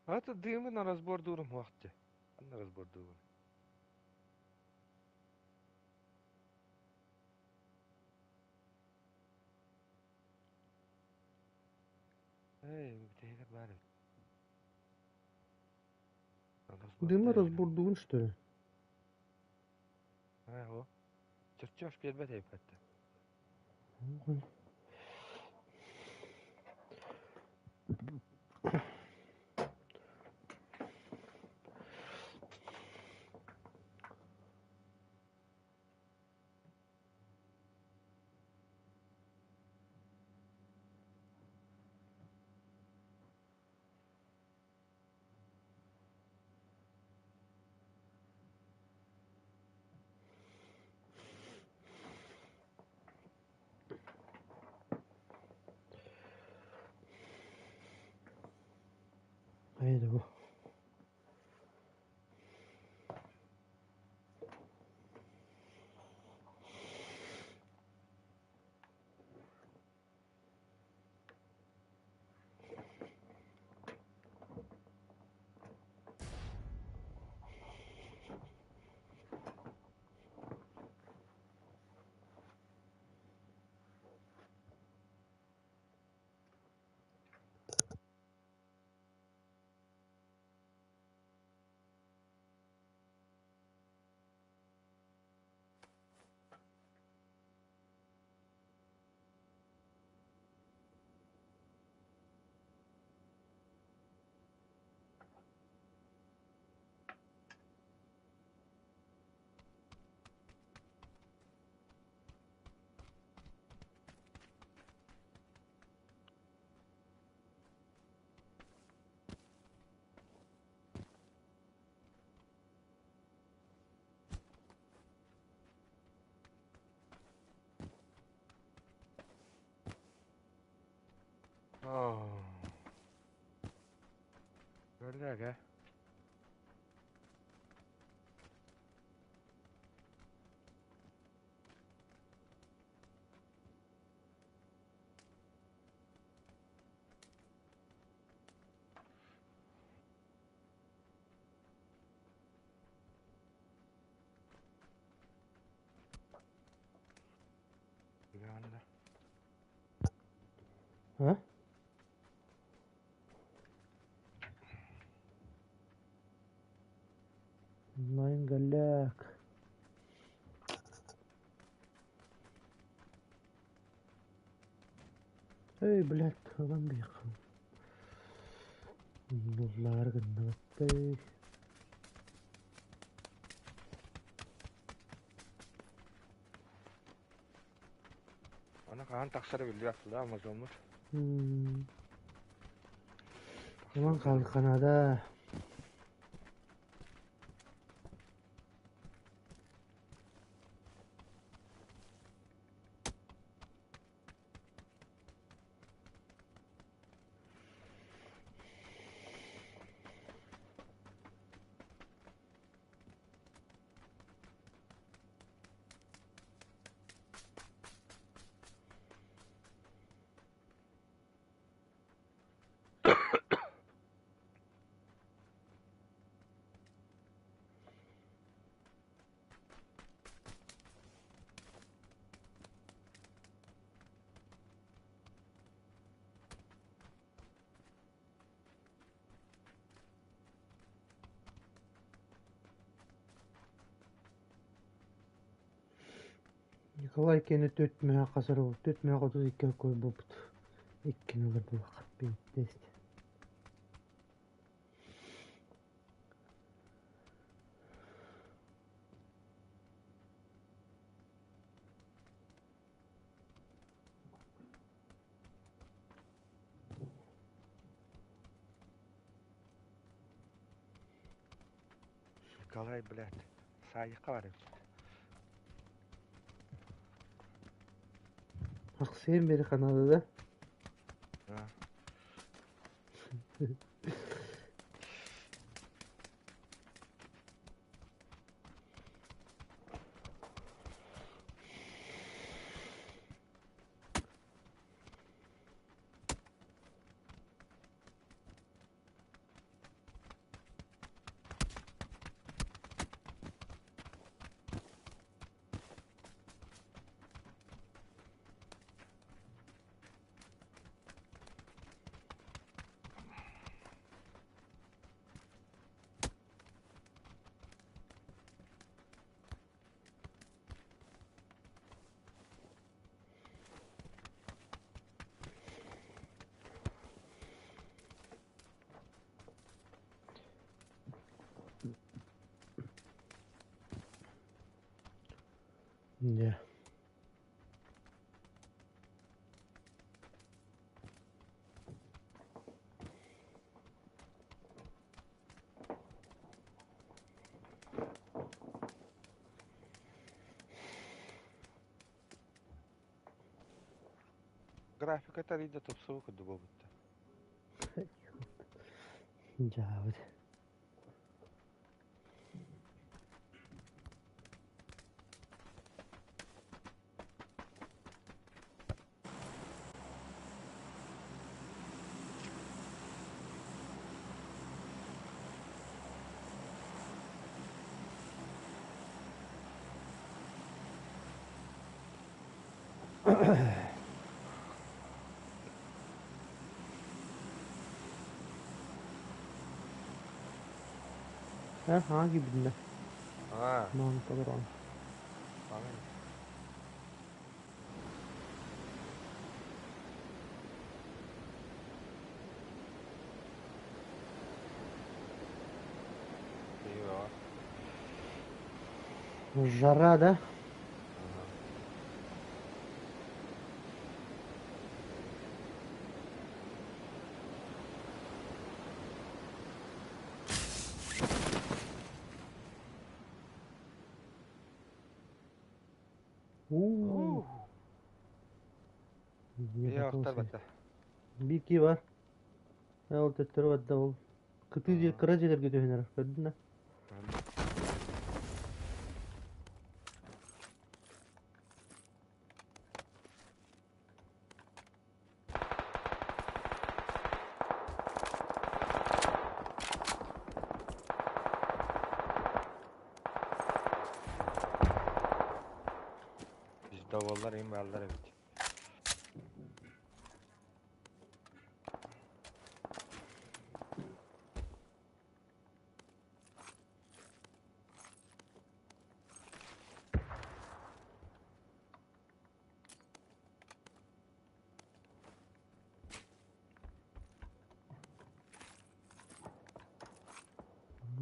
А то дымы на разбор дуурум хуахча. Анна разбор дуурум. Эй, бүтэһигэр баар эбит. Дымы Разбордуй. разбордугун что ли? Аа, о. Чертеж биэрбэт эбиппэттэ. Хайа да бу. Оо. Көрдөөгэ. Uganda. А? Онлайн голяк. Эй, блядь, ылан биэххин. Нуллаары гынныбаттай. Аны хаһан тахсара биллибэт да Амазоммут. Ылан хаалханаада. Николай киэнэ түөрт мөһө хасар 4 мөһө 32 буолбут. Иккини ылар буолуохха биирдэс. Николай, блядь, саайыкка бар эбит. Ахсыан бери Канадада. А. Дьэ. Графика тарыйда тупсубут курдук буолбуттар. Дьаабыт. Эн хаҥа киирбитинэ Аа, мааны толорон. аны Eyvah. Жара, да? Ага. Уу. Ийэ охтор бата. Бики бар. Ол төттөрү барда ол. Кытыы дьиэ кыра дьиэлэргэ түһэн эрэр. Көрдүн да? Bizde oğullar imbarlar evet.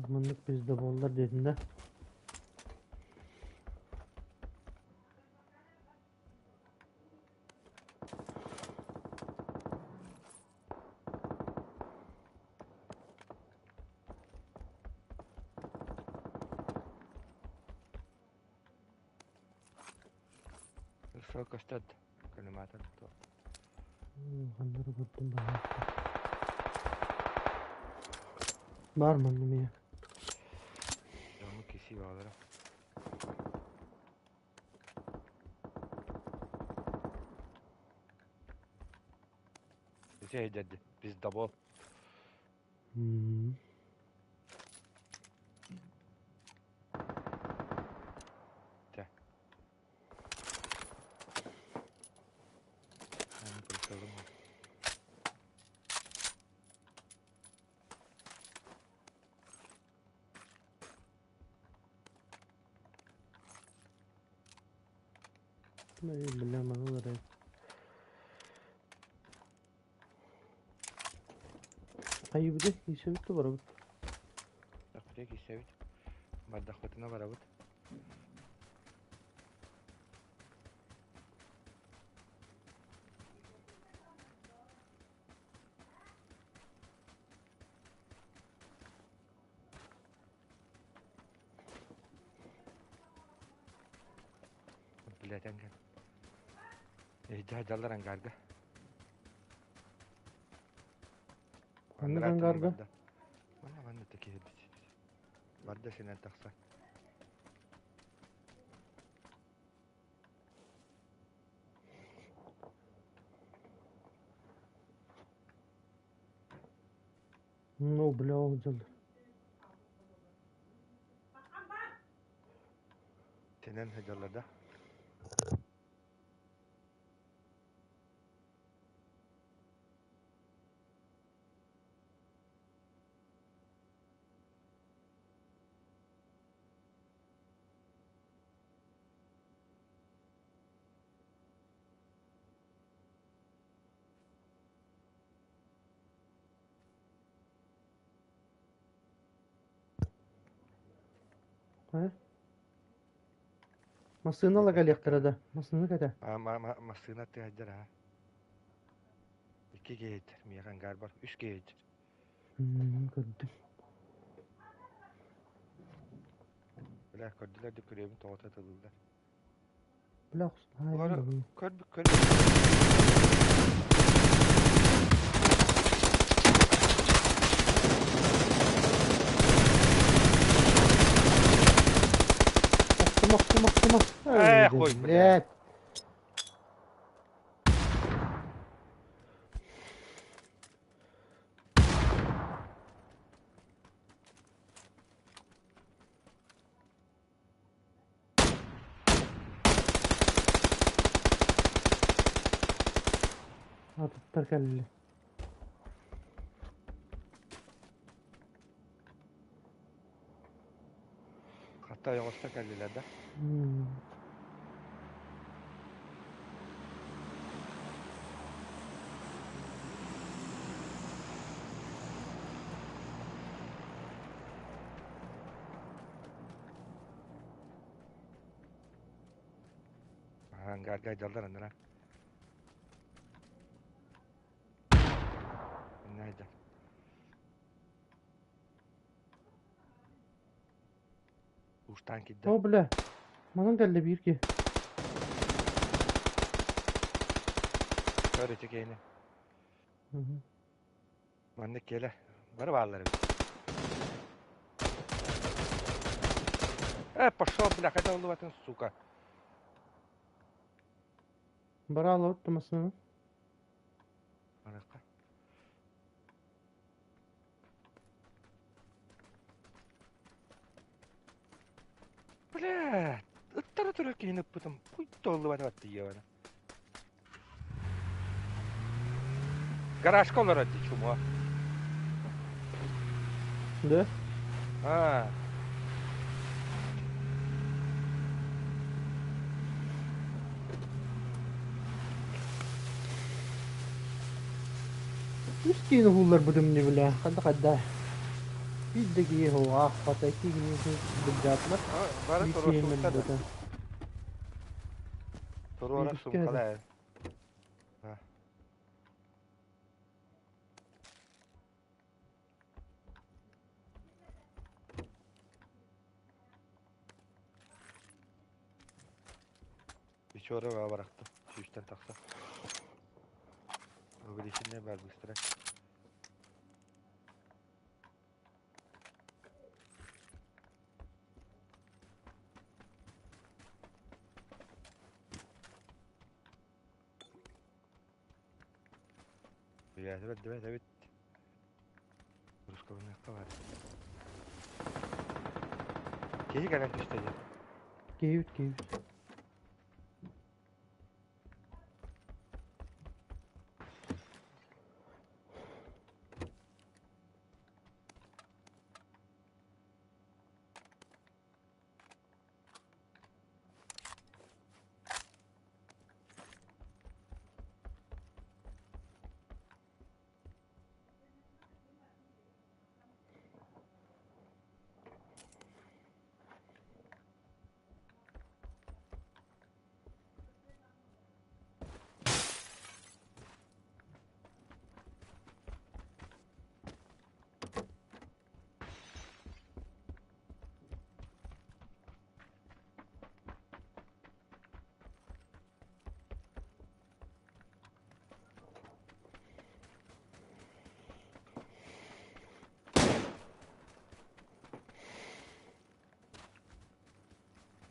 Маннык пиздоболлар диэтин да? Сыл көстөд. Коллиматор то. Ханнары көрдүм баҕар. Бар манна мия. Дьону киси баалара. Bizi heydedi. Biz dabol. М. Те. Onu bırakalım. Бля, маны Хайыбыды, исебит барабыт. Дахпытык исебит. Бардахпытына барабыт. Блядь, ангар. Дьаллар ангарга. Ханнык ангарга? Манна манна такие Барда синен тахса. Ну, бля, ол дьаллар. Синен хадьаллар да? Э? Массыына ыла кэлиэхтэрэ да. Массыына кэтэ. Массыына тыаһдьар аа. Икки киһи этэр. Миэхэ ангар бар. Үс киһи этэр. Көрдүм. Бля, көрдүлэр да күрүөбүн тоҕото тылыллар. Бля, Олары көрбүт көрбүт. Охтум, охтум, охтум. Эх, ой, блядь. Атыттар кэллэ. Хата ойоҕосто кэллилэр да? Ангарга айдаллар аннара. Инна айдал. Уштан киирдэ. О, бля. Манан кэллэ биир киһи. Көр ити киһини. Маннык киэлэ. Бары бааллар эбит. Э, пошел, бля, хотя улыбатын, сука. Бара алабыт массыынаны. Барыахха. Бля, ыттара турар киһини ыппытым. Пуй толлубата баттыйыабана. Гаражка олорор дии чумуо. Да? Аа. Үс киһини уһуулларбытым ини бля, ханна-хайда. Биир да киһи аахпата, икки киһи былдьаатылар. Бары Биир киһи туруорсубуттар да. мөлбөтө. Туруора Биирискэ суумкалаа. Печора барахтым. Сүүстэн тахса. Увеличение бар быстро. Бэт бэт эбит. Русского бар. Киһи кэлэн түстэ дии. Киһибит киһибит.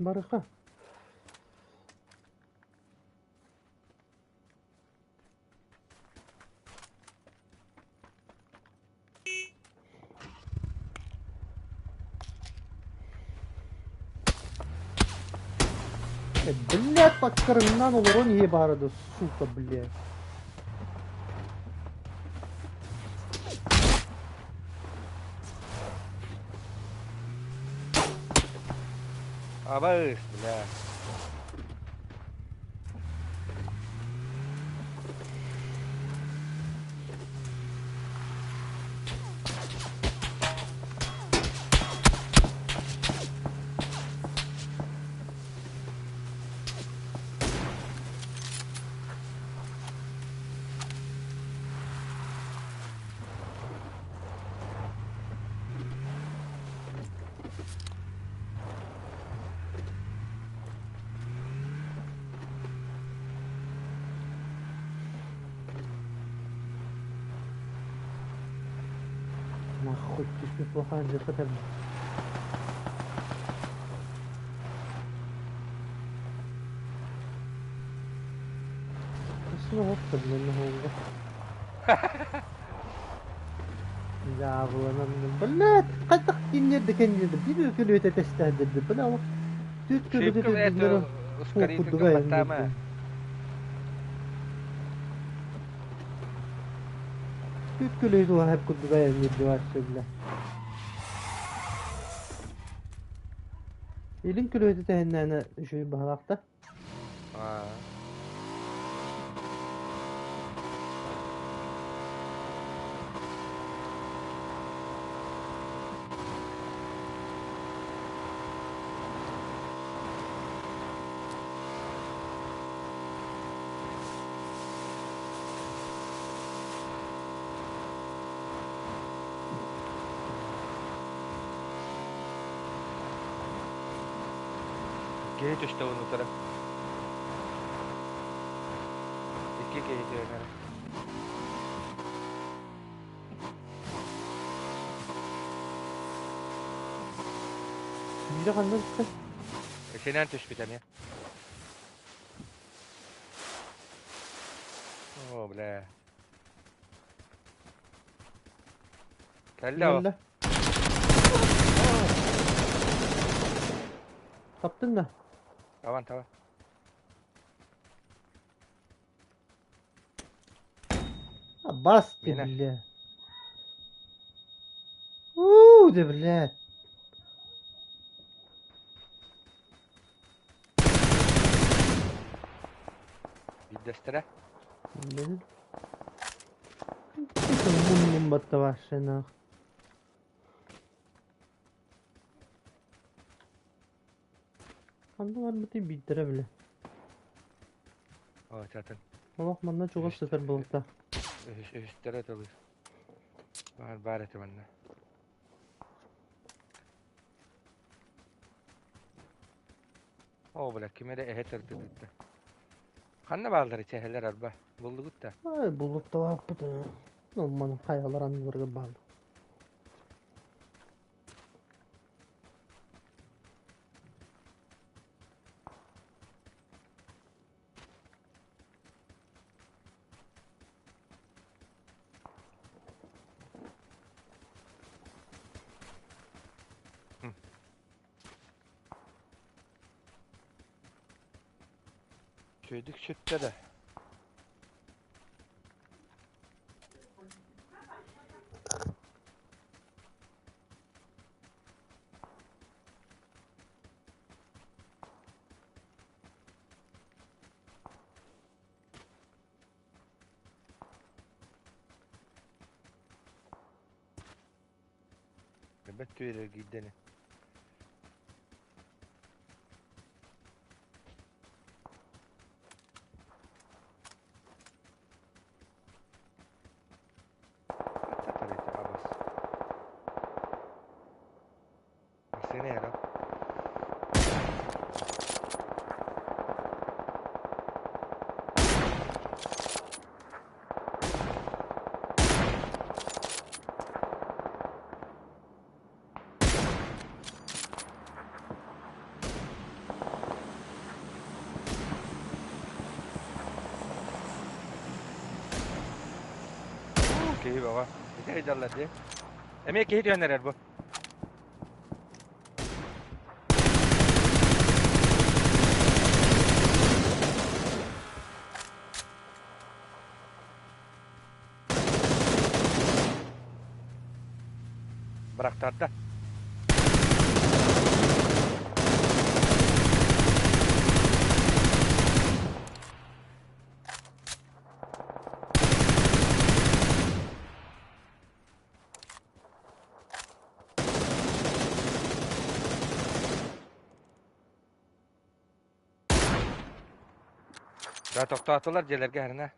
Барыха. Блядь, таккарынан олорон иһи баара да, сука, блядь. Абыс, бля. Нахуй түспүт плохая дьылҕа Дьаабыланан, блядь, хайдах киннерде кэннерде биир күлүөтэ тэстээдэрде бля ол түөрт күлүөтэ Шипка это төрдүлэрэ суох ускоритель курдуга гымматтаама. айанныырдым. Түөрт күлүөтэ уһап курдуга айанныырды вообще бля. Илин күлүөтэ тэһиннээнэ үчүгэй баһылаахта. Аа. Киһи түстэ утары. Икки киһи түһэн Биирэ ханна түстэ? Исинэн түспүт эмиэ. О, бля. Кэллэ ол. Кэллэ. Таптыҥ да? Табан, табан. А, бас ты, Миэнэ. бля. У, да, блядь. Биирдэстэрэ. Блин. Муннум баттаваши нах. Ханна барбытый биирдэрэ бile. О, чатын. Олох манна чугас сытар буолта. Үһүстэрэ тылы. Баар баар этэ манна. О, бля, ким эрэ эһэ тырдытытта. Ханна бааллар ичэһэлэр арба? Буллугут да? Ай, булукталааппыт. Маны хайалар анныларыгар бааллар. Сүйдүк сүттэ да. Эбэт түөрэргийдэни. Абас. Массыына эрэ. Киһи бөҕө. Ити сылдьаллар дии. Эмиэ киһи түһэн эрэр бу. Бырахтарда. Да тохтоотулар дьиэлэргэ ханна.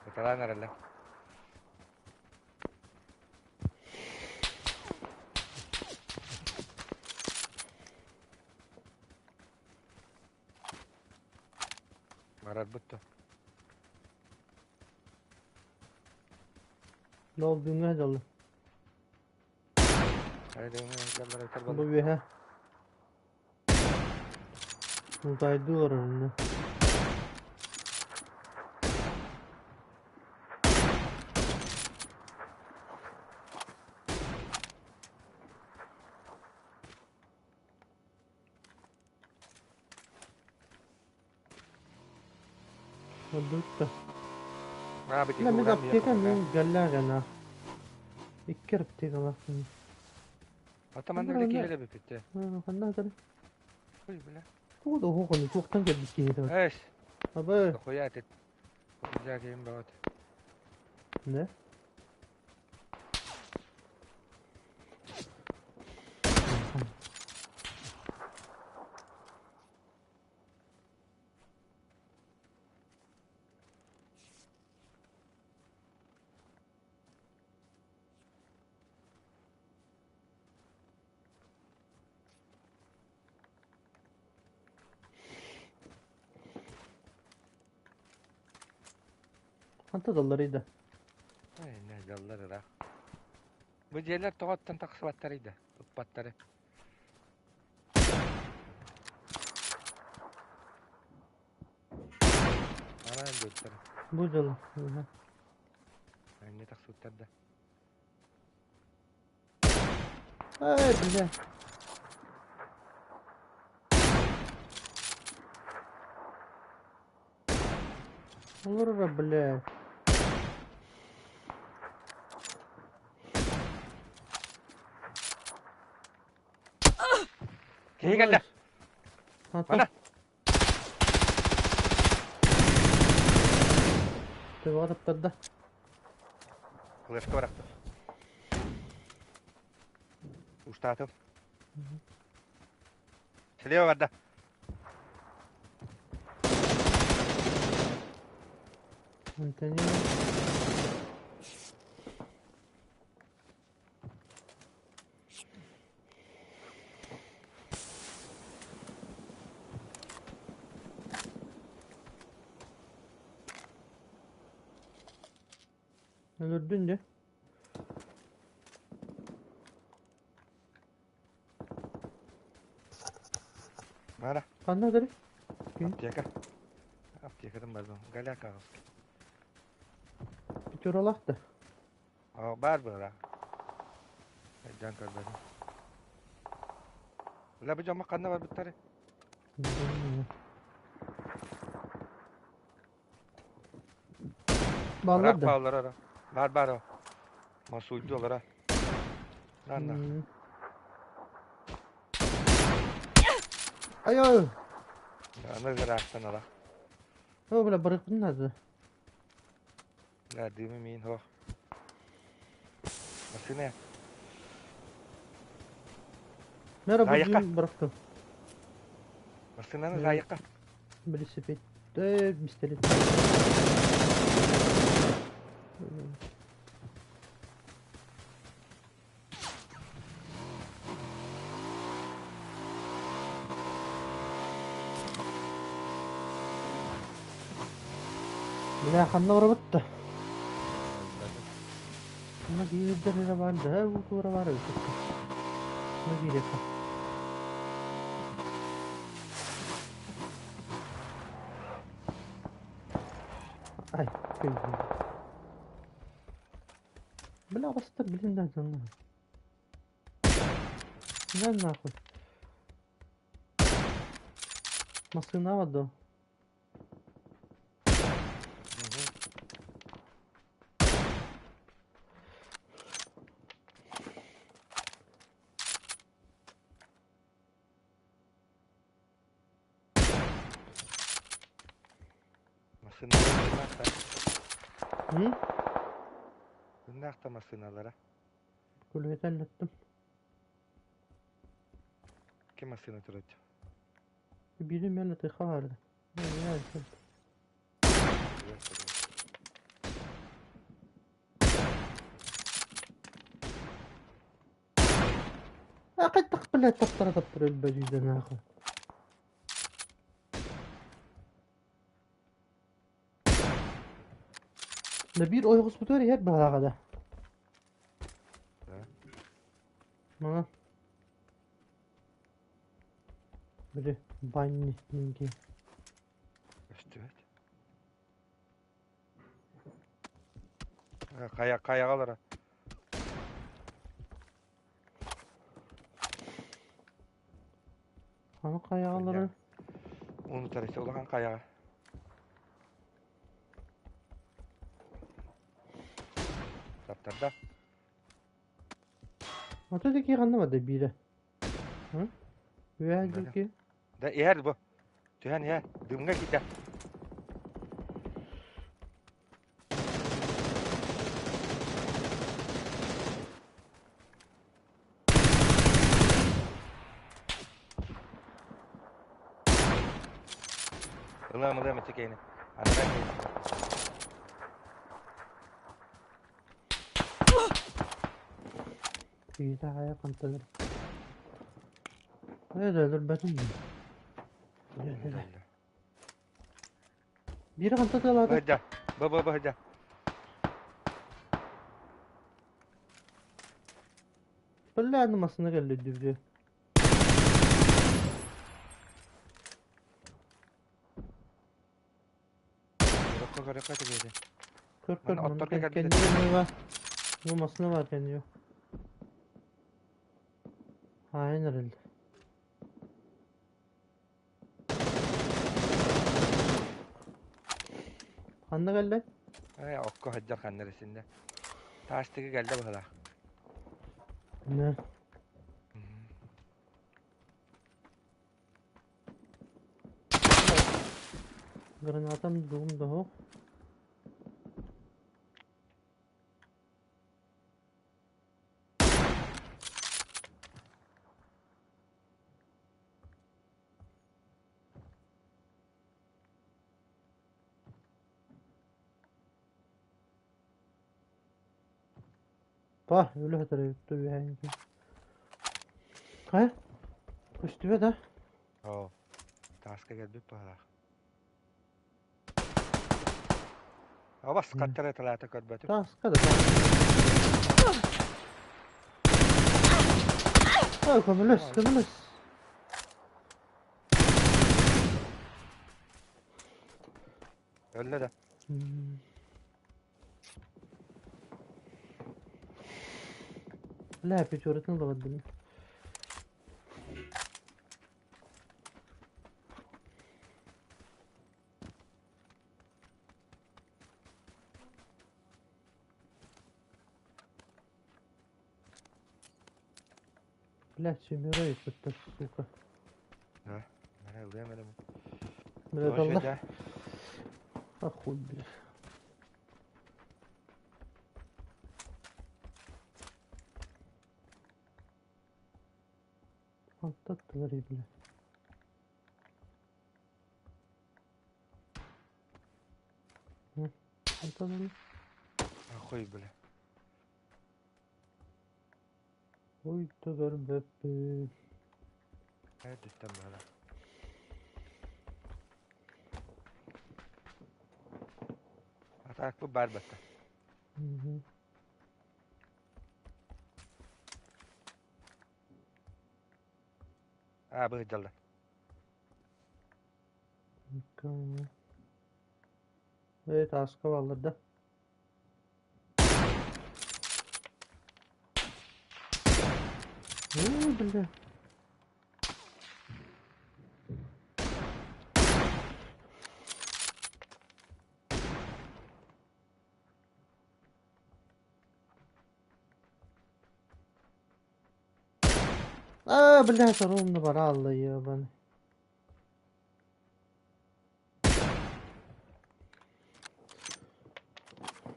Ыталаан эрэллэр. Барарбыт да. Ол дыҥҥа дьолло. Бу үөһэ. Мутайдыы олорор иннэ. Ордук да. Мин аптека мин галлаах Икки аптекалаахпын. Атаман бile киһиле бүпүттэ. Ханна атар? Ой, бля. Тугу да оһоҕону туохтан кэлбит киһи Эс. Абы. Хуя ты. Хуя ким баҕат. Не? Ханта далларыйда? Ай, не даллар ыраах. Бу дьиэлэр тоҕоттон тахсыбаттарый да, ыппаттары. Араан диэттэр. Бу дьыл. Эмне тахсыбыттар да. Ай, бля. Олороро, бля. Киһи кэллэ. Ана. Төбөҕө таптарда. Флешка барахтым. Устаатым. Слева барда. Антони. Өлөрдүн дьэ. Бара. Ханна ытарый? Аптека. Аптекатын бардым. Голяк аҕыс. Пятералаах да. Баар быһыылаах. Өйдөөн көрбөтүм. Бля, бу дьоммут ханна барбыттарый? Бааллар Ыраах да. бааллар ара. Баар баар о. Мосуйду олора. Нанна. Ай-ай! Аны ыраахтан ала. О, бля, барыахпын наада. Да, дымы миин хоох. Массыына. Мера Заайыкка. бу бырахтым. Массыынаны заайыкка. Велосипед. Пистолет. Бля, ханна барабыт да? Ханна киирдэр эрэ баар да, бу туора баар эбит. Ханна киириэххэ? Ай, кыйдым. Бля, бастар блин да дьонно. Да нахуй. Массыына до. Массыыналара М? Күннээх массыыналара. Күлүөтэн эттим. Ким массыына турар? Бири мен тыха барды. Акыттык бля таптара таптара өлбөдүйдэ нахуй. Да биир ойоҕоспутугар иһэр баҕаҕа да. Манан. Били банни диэн Көстүбэт. Хайа хайаҕа олорор. Ханна хайаҕа олорор? Уун утарыса улахан хайаҕа. Таптарда. Ото диэки ханна барда биирэ? Үөһэ диэки. Да иһэр бу. Түһэн иһэр. Дымҥа киирдэ. Ылыам ылыам ити киһини. Анараа киһи. Киһитэ хайа хантан Ээ да өлөрбөтүм дии. Биир ханта тыалаата? Быһыдьа. Бы бы быһыдьа. Биллээн массыына кэллэ дүрдү. Көрөккө көрөккө тигиэти. Көр көр Манна отторго кэлбит кэннигэр бар. Бу массыына бар кэннигэ. Хаайан эрэллэр. Ханна кэллэй? Ээ, окко сылдьар ханна эрэ синнэ. Таастыгы кэллэ быһыылаах. Нэ. Гранатам дуум да суох. Па, өлө сытар эбит үөһээҥки. Хайа? Көстүбэт а? Оо, тааска кэлбит быһыылаах. Абас хаттара талаата көрбөтүм. Тааска да Ой, көмөлөс, көмөлөс. Өллө да. Бля, пятеротын ылабат Блядь, семеро это, сука. Да, бля, ылыам эрэ. Бля, далла. Охуй, бля. Аттаттылар бля. Антон. Охуй, бля. Ой, көрбөппүн. Эрдэттэн баара. Атаакпыт баар батта. Аа, быһыдьаллар. Ээ, тааска бааллар да. Ой, бля. А, блядь, ровно баралла, ебаный.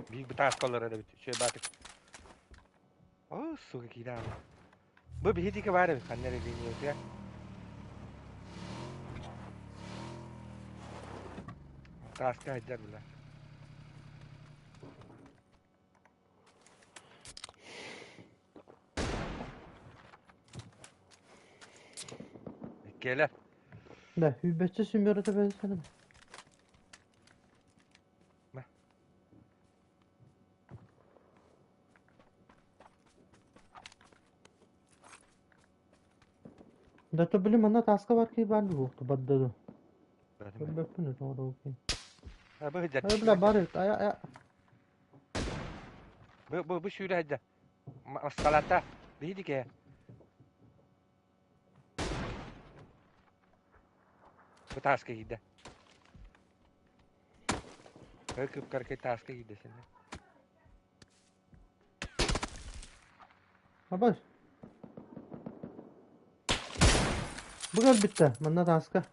Биир бытааска олорор эбит, үчүгэй баатык. Оо, сука киирэ Бу биһи диэки баар эбит, ханна эрэ линиябытыгар. Тааска сылдьар бile. Иккиэлэр. Да, сүүрбэччэ сүмүөрэтэ бэлсэнэ. Да то били манна тааска бар киһи баар буолуохту барда дуо? Көрбөппүн это оҕо киһи. Бу сылдьар. Э бля бар эбит айа айа. Бу сүүрэ сылдьар. Маскалаата. Биһиги киһи. Бу тааска киирдэ. Кып-кыракый тааска киирдэ синэ. Абай. Бу кэлбиттэ, манна тааска.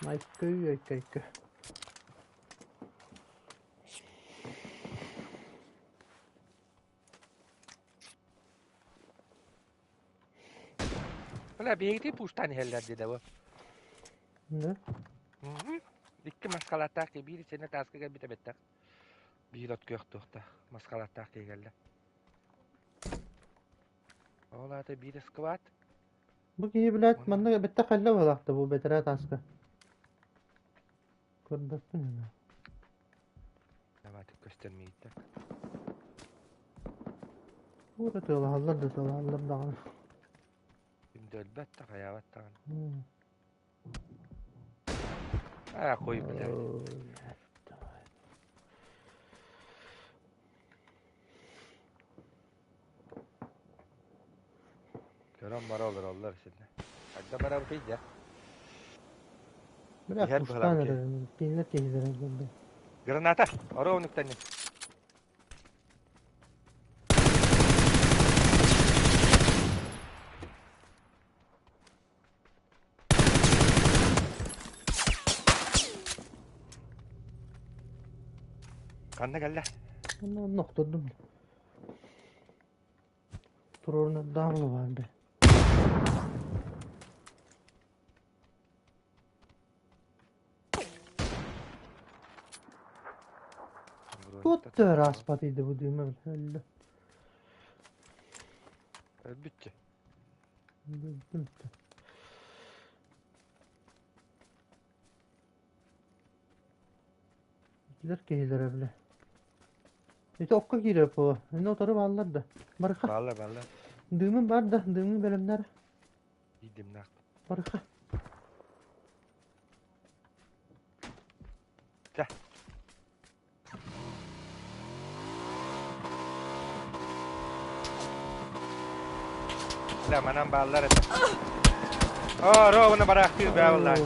Айкы, айкы, айкы. Бля, биһигити пуштан иһэллэр диде бу. Да? Икки маскалааттаах киһи биир ичэнэ тааска кэлбитэ бэттэх. Биир от күөх туохтаах маскалааттаах киһи кэллэ. Ол аата биир сквад. Бу киһи, блядь, манна бэттэх кэллэ быһыылаах да бу бэтэрээ тааска. Көрбөппүн аны. Давайте көстөрмөйдө. Уура тыалаһаллар да тыалаһаллар даҕаны. Ким да өлбөт да хайаабат даҕаны. А, хуй, блядь. Көрөн бара олороллор исиннэ. Хайда барабытый дьэ? Бля, Иһэр кустаан быһалаах эрэр, кинилэр киһилэрэ буолла. Граната! Оро онуктаннын. Ханна кэллэ? Онно онно охтордум. Туруорунардаах баар бе. Тут ааспат иди бу дыыма өллө. Өлбүтчү. Өлбүттүм. Итилэр киһилэрэ бile. Ити окко киирэр по. Инне утары бааллар да. Барыха. Бааллар, бааллар. Дыымын бар да, дыымын бэлэмнэр. Иидимнээх. Барыха. Чэ. Бля, манан бааллар этэ. Оо, ровно бараахтыыр бээ буоллаа.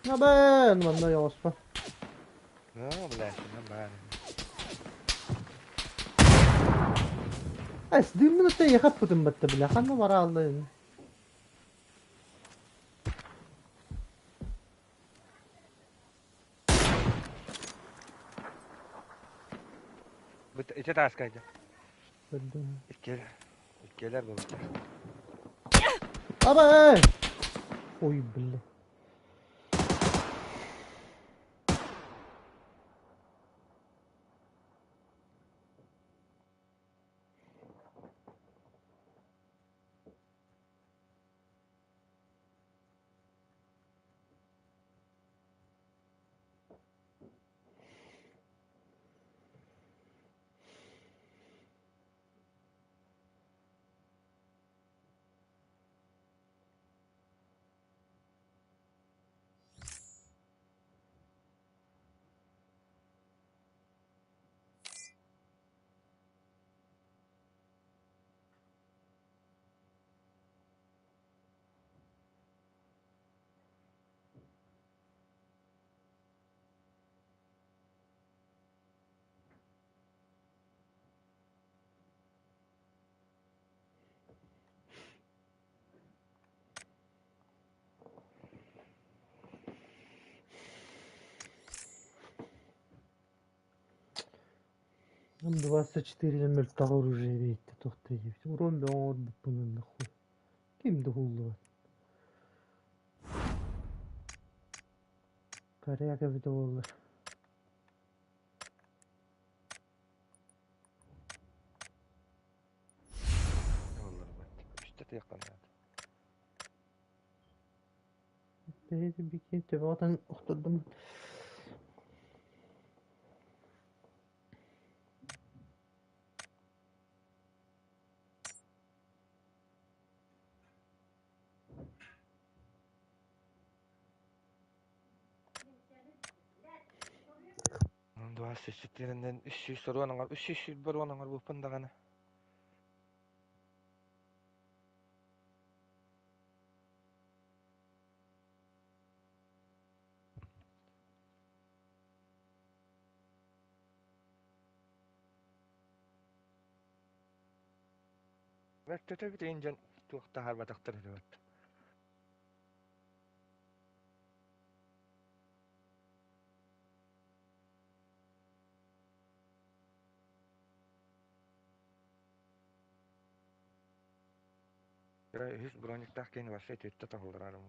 Абэн, манна ойоҕоспо. Ну, бля, нормально. Эс, дыыммын отто эйиэхэ аппытым батта бля, ханна барааллайын. Ити тааскайда. Көрдүм. Иккиэлэр. Иккиэлэр буолбуттар. Абай! Ой, бля. Нам 24 мөлтөх оружие биэттэ туохта диэбит. Урон бөҕө оҥорбуппун нахуй. Ким да уһуллубат. Коряк эбитэ буоллар. Буоллар бат. Үстэ тыахтан наада. Бэйэтин төбөҕүтэн охтордум. 24-нэн 300 оҥор, 320 оҥорбуппун даҕаны. Бэрт бүтүн дьон туох таһаарбатахтар үһү. Үһүс брониктаах киһини вообще түөттэ таһылларарым.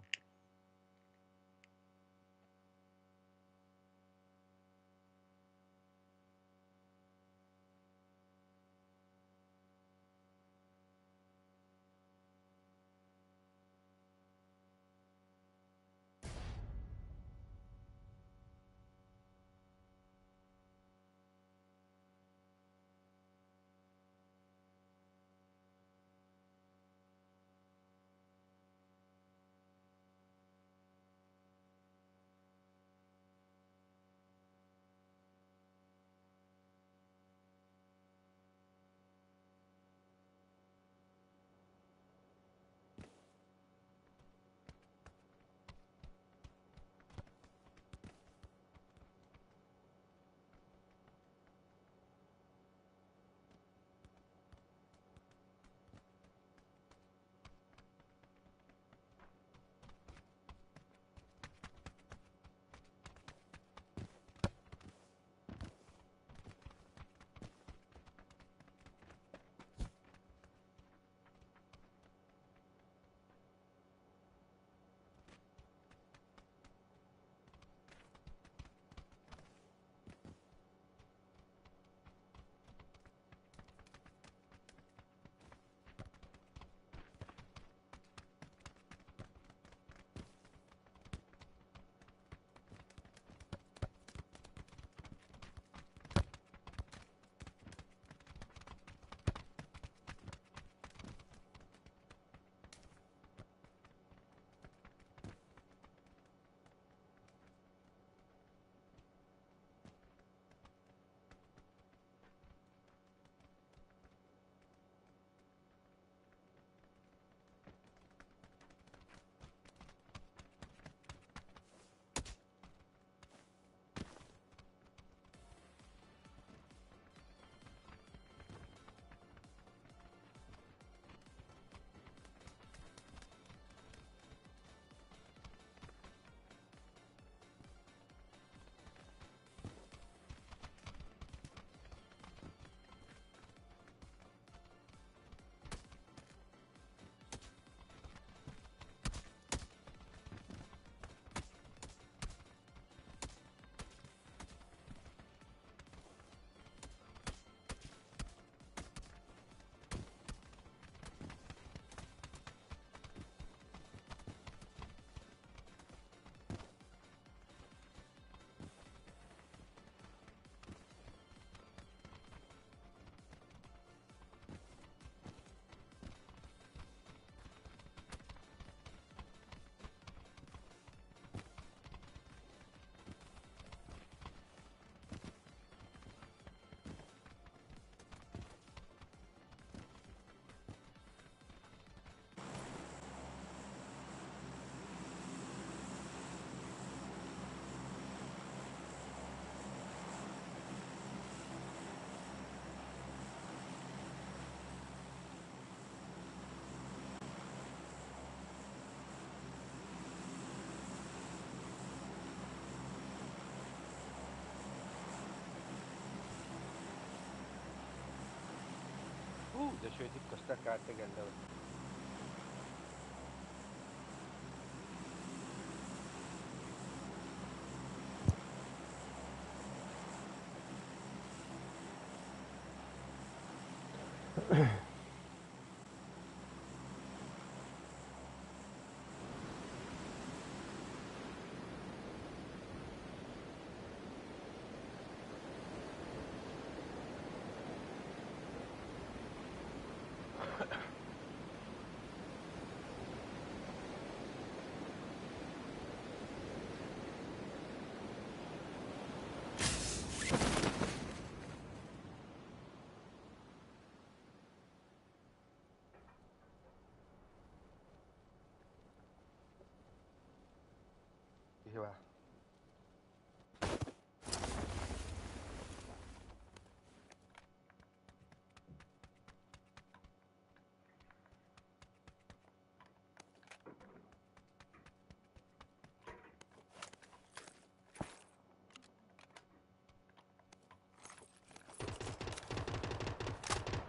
Дьэ үчүгэйдик көстөр карта кэллэ.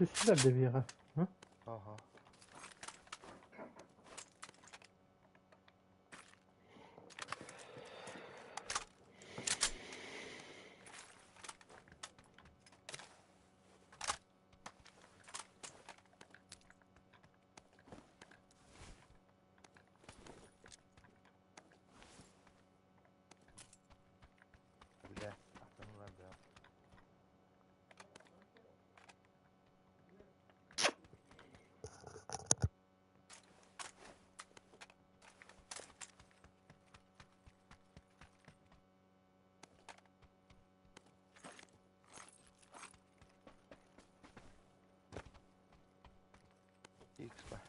Түстүлэр да биэҕэ. Ага. Бля, аттанулар да. X ба.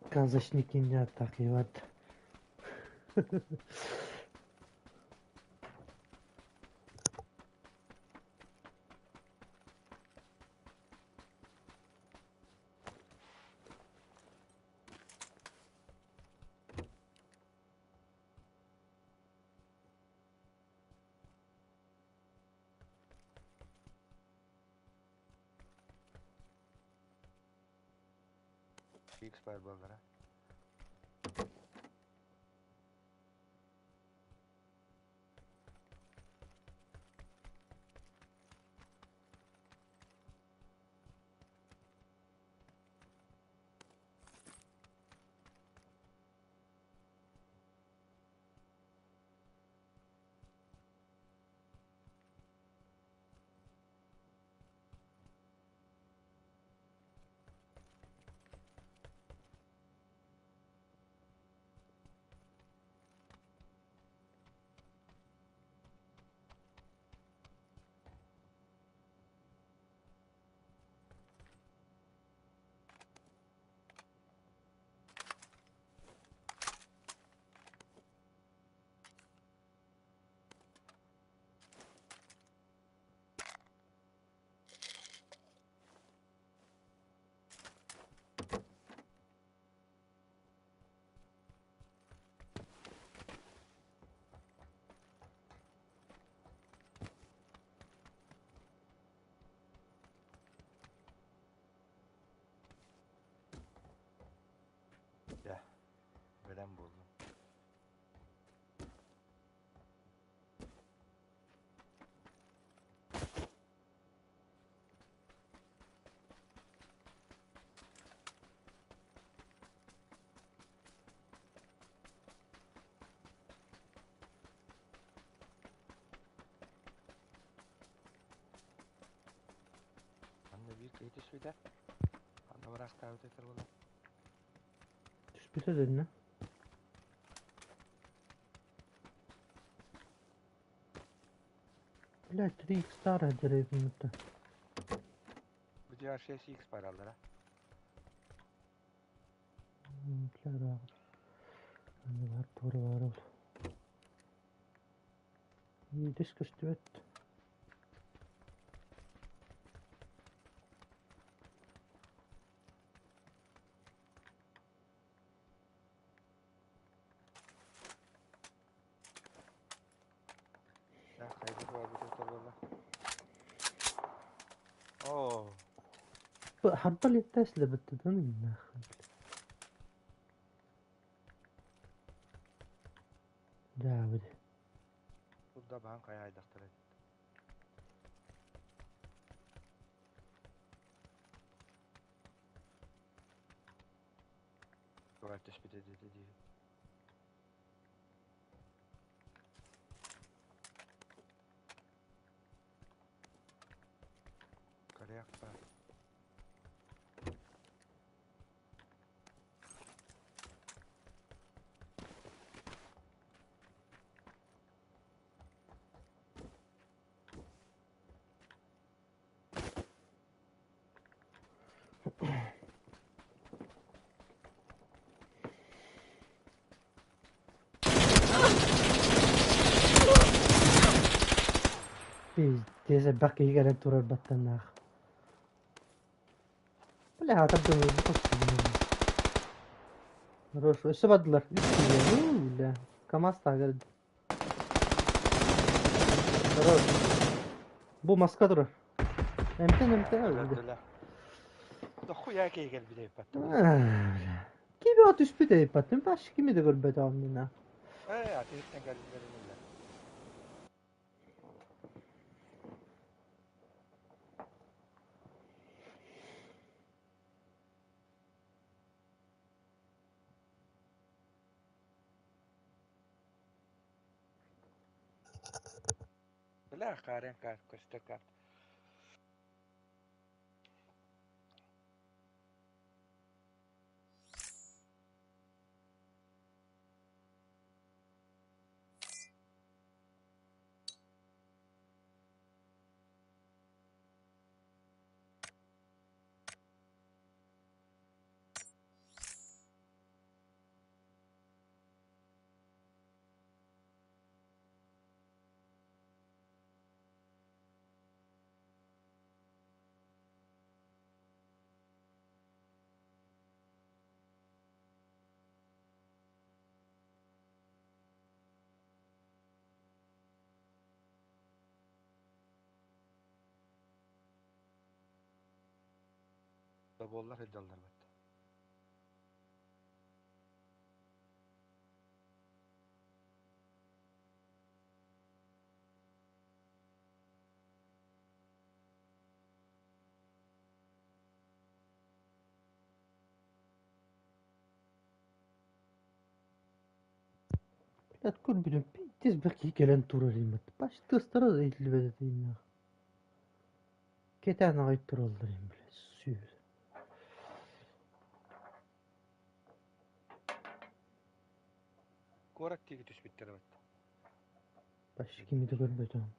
Сказочники не атакиват. X бар буоллара. Дьэ, бэлэм буоллум. Манна биир киһи түспүтэ. Анна бараахтаабыт этэр буолан. Түспүтэ дэннэ. Блядь, 3 старая деревня-то. Бу дьиэҕэр 6X бараллара. Бля, бар туора баар ол. Иитис көстүбэт. Да, хайдах барбыт этэр буолла. Оо, Харбал иттээслэбэттэн нахуй. Дьаабыт. Турда баһан хайа айдахтара. Тугар түспүтэ дии дии. Баар. Пиздец, элбэх киһи кэлэн турар баттаннаах. Бля, атардым Хорош, өссө бардылар. Үс киһи. Бля. КамАЗ таһыгар. Хорош. Бу маска турар. Эмтэн эмтэн өлдө. Өлөрдүлэр. Да хуя киһи кэлбит эбиппаттан. Бля. Кими от түспүт эбиппаттан. Баш кими да көрбөтөҕүм мина. Ээ, атыыттан кэлбилэрин иллэ. Бля, хаарыан каар, көстөр каар. Да буоллар сылдьаллар бат. Блядь, көрбүтүм пиздец бэх киһи кэлэн турар иммит. Баш тыастара да иһиллибэт этэ иннэх. Кэтээн аҕай тураллар им, блядь, сүүр. Куорат диэки түспүттэр эбит. Баш кими да көрбөтөҕүм.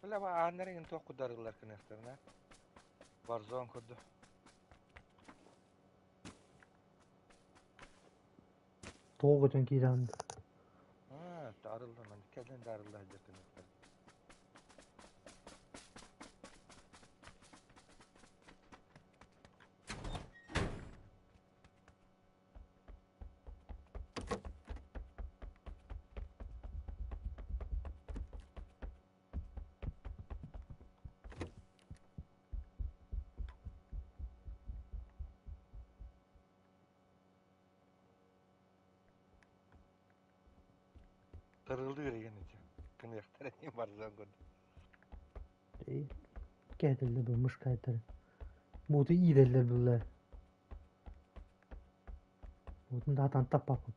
Бля, ааннар иҥин туох кударыллар кыныахтарына. Warzone курдук. Тоҕо көтөн киирэн. Аа, арыллан, кэлин да арылла сылдьар кыныахтар. Тырылыыр игин ити. Кыныахтар эҥин барзан курдук. Кээтэллэр бу мышкайтары. Бууту иирэллэр булла. Буутун даатан таппаппыт.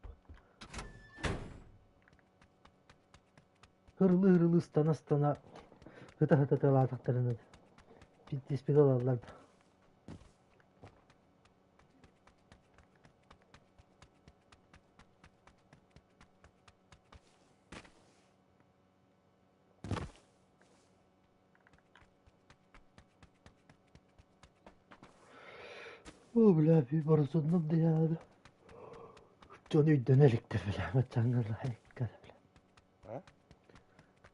Hırlı-hırlı ыстана-ыстана ыта-ыта тылаатахтарына тиспит ылаллар. О, бля, барысынным диэҕэ Дьон өйдөнө иликтэр бля, баччааҥҥа бля. А?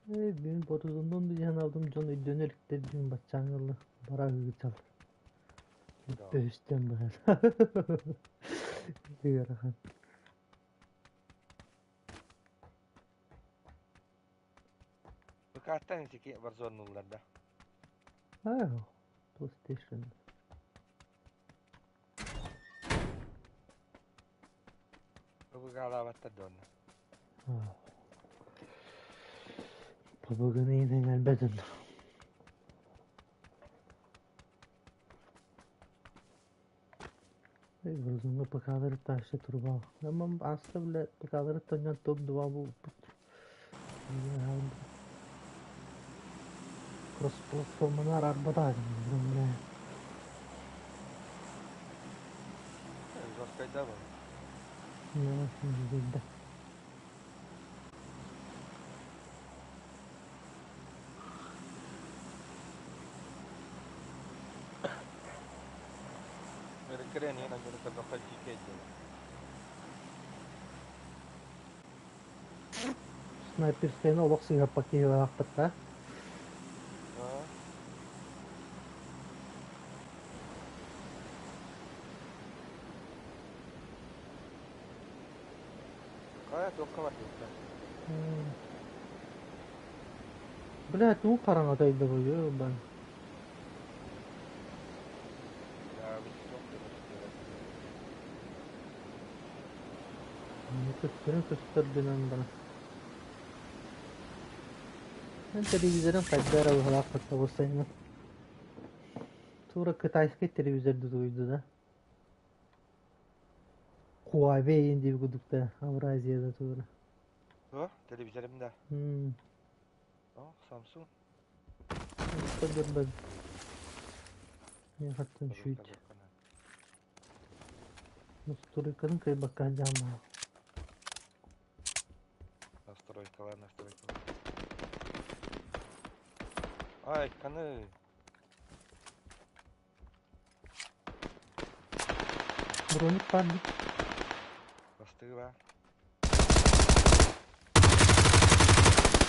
Ээ, мин ботузуннум диэн алдым дьон өйдөнө иликтэр диэн баччааҥҥа бара ыыталлар. Да. Өстөн быһар. Ыарахан. ПК-тан ити Warzone-нуллар да. Аа, PlayStation. ПК-лаабаттар да онно. Побоганы иҥэрбэтин. Warzone-ҥа ПК-лары таһыччы турбаах. Амам аста бile ПК-лары тонньон топ-2 буолбут. Кросс-платформаны араарбатаа бля. Жесткайда был. Да. Мерекрен yana göre kadar жикет Снайперскайны олох сыыһаппакка киһилаахпыт да. А? Кая тоққа бар депті. Бля, тугу хараҥата өйдөбүлү бан. Я бит тоқ деп Көстөрүн көстөр гынан баран. Мен телевизорын хайда эрэ быһалаах табыстайынан. Тура китайский телевизор дуйду да. Huawei диир курдук Евразияда тура. О, телевизорым да. О, Samsung. Көрбөт. Мен хаттан шүйт. Настройканы кайбакка жама. Настройкалар, настройкалар. Ай, каны. Броник бар Бастығы бар.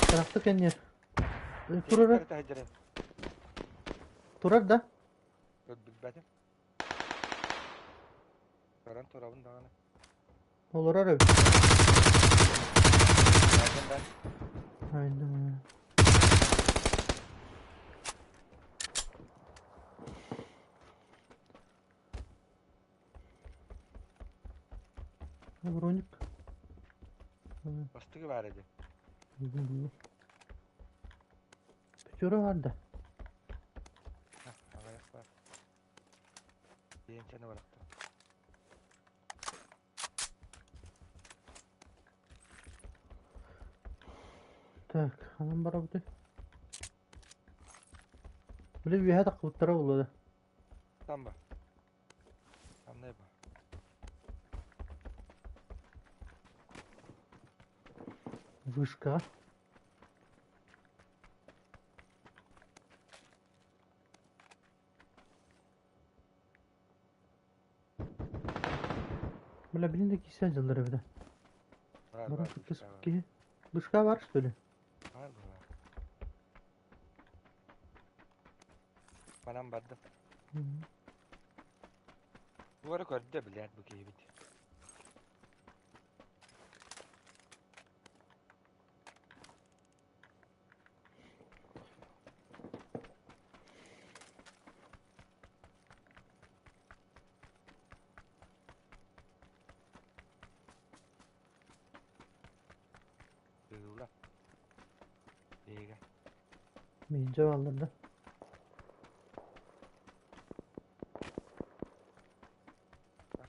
Тарахты кэннер. Турар. Турар да? Билбэтим. Көрөн турабын даҕаны. Олорор эбит. Бардым да. Айда. Броник. Бастығы бар edi. Печора бар да. Аҕыйах бар. Биэнчэни барахта. Так, ханан барабыты? Били үөһэ таххыбыттара буолуо да. Там ба. Там не ба. Вышка. Бля, билин да кисе дьыллар эбитэ. Бар Баран бар. кыттыс Вышка бар. киһи. Вышка бар, что ли? Бар бар. Манан бардым. Буары көрдө билер бу киһибит. Миһдьэ бааллар да.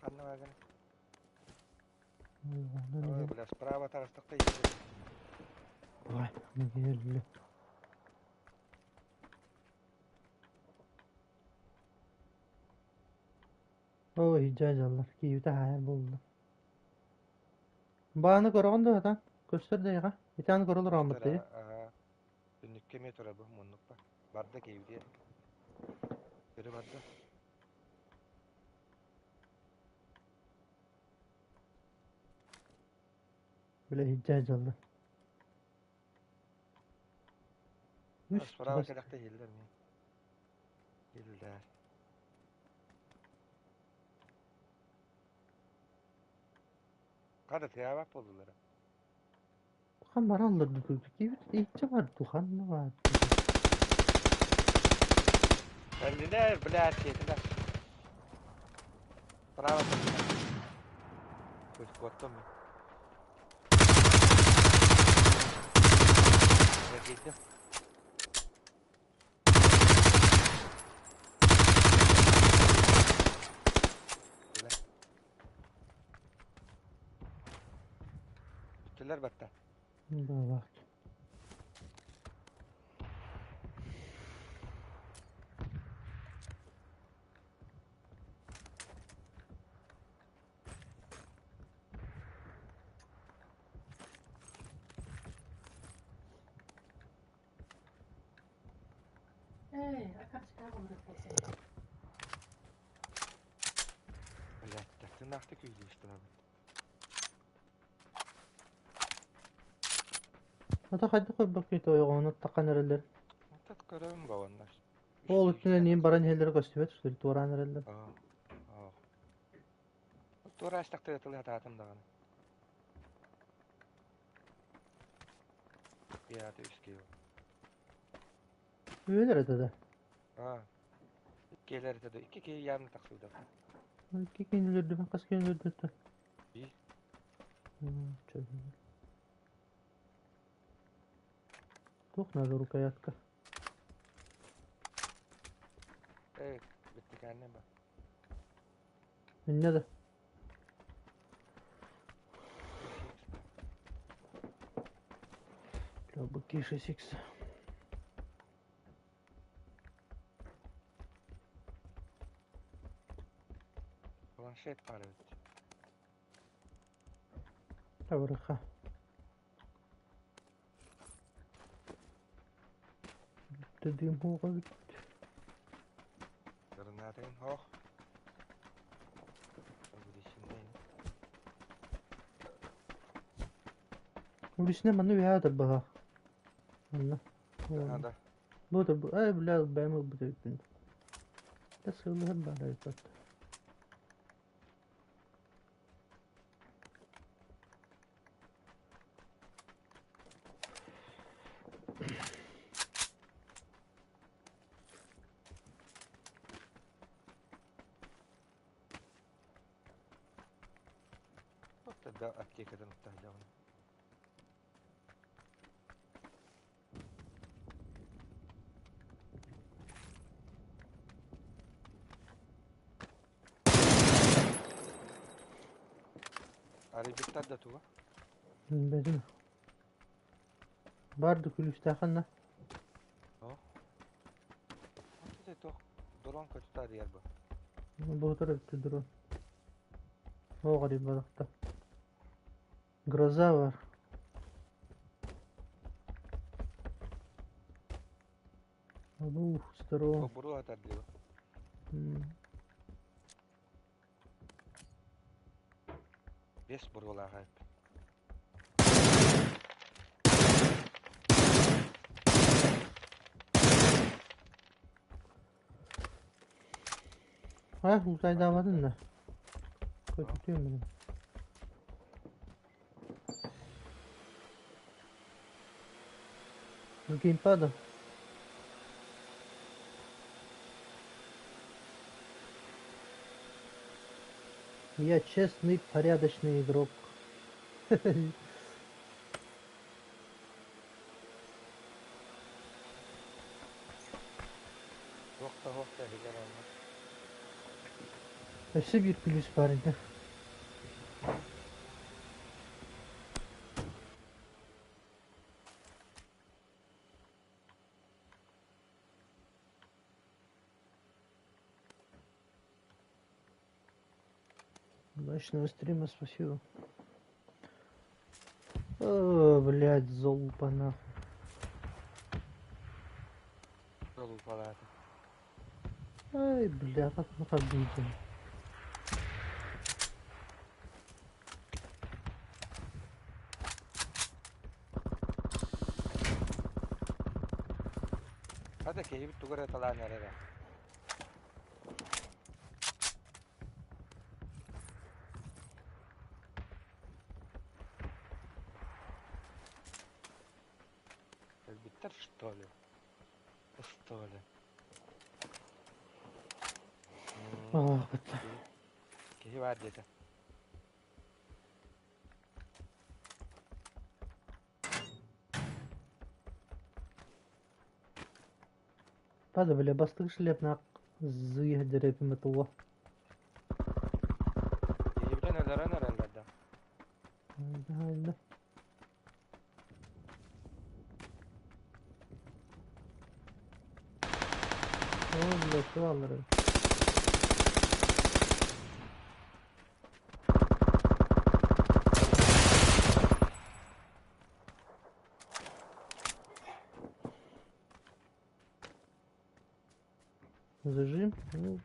Ханна бааргын? Онон Ой, иһэн. бля, справа таҕыстахта иһэр. Ой, кэллэ. Оо, иһдьэ дьаллар. Киһибитэ хаайар буолла. Бааны көрөҕүн дуо хатан? Көстөр да эйиэхэ? Итааны көрө олорооммут Көстөр, дии. аха. Түннүккэ эмиэ турар бу муннукка. Барда киһибитигэр. Көрө барда. Бile иһдьэ дьаллар. Үс Справа чугас. кэлэхтэ иһиллэр эмиэ. Иһиллэр. Хата тыаабат буоллулар. Хан бараллар дуу киһибит иһдьэ бар дуу ханна баар Кэллилэр, блядь, сиэтилэр. Справа кэллилэр. Куоттум мин. Эргийдим. Бүттүлэр. Бүттүлэр батта. Баалаах. Блядь, тынаахты күйдүүстүбэбит. Ата хайдах көрбөккүт ойоҕоһун аттаххан эрэллэр. Ата көрөбүн бабаннар. Ол өттүнэн иин баран иһэллэрэ көстүбэт, что ли, туораан эрэллэр. Туора астахтыга тылы хатаатым даҕаны. Пятый үскиэл. Үөлэр этэ да. Аа. Иккиэлэр этэ да. Икки киһи явно тахсыбыта. Икки киһини өлөрдүм, хас киһини өлөрдүттэр? Биир. Туох надо рукоятка? Эй, бүттүкээннэ ба. Иннэ да. Бля, 6X. Планшет баар эбит. Табырыха. Дым хуоҕа эбит. Гранатыгын хоох. Уличный манна үһээ тарбаха. Манна. Да. Бу тарб... Ай, бля, бэйэм ылбыт эбиппин. Да сылыһар баар эбит. Вот тогда аптекадан уттаһдьаҕын. Арыйбыттар да туга? Билбэтим. Бар да күлүүстээххин да. О. Туох дрон көтүтэ арыйар бу. Боотур эбит дрон. Оо арыйбатахта. Гроза бар. Двух сторон. Буруо атар дии. Бес буруолаах эбит. А, утайдаабатын да. Көтүтүөм билим. Геймпада. Я честный, порядочный игрок. Өссө биир плюс баар этэ. Удачного стрима, спасибо. О, блядь, залупа нахуй. Залупалаата. Ай, бля, как обидно. Хата киһибит тугу эрэ талаан эрэрэ. Өлбүттэр что ли? Что ли? Ах, это. Киһи баар диэтэ. Пада, бля, бастык шлепнак зыйа дерепиме тула. Киһибитин өлөрөн эрэллэр да. Да. О, бля, что аллары. Зажим. Ну,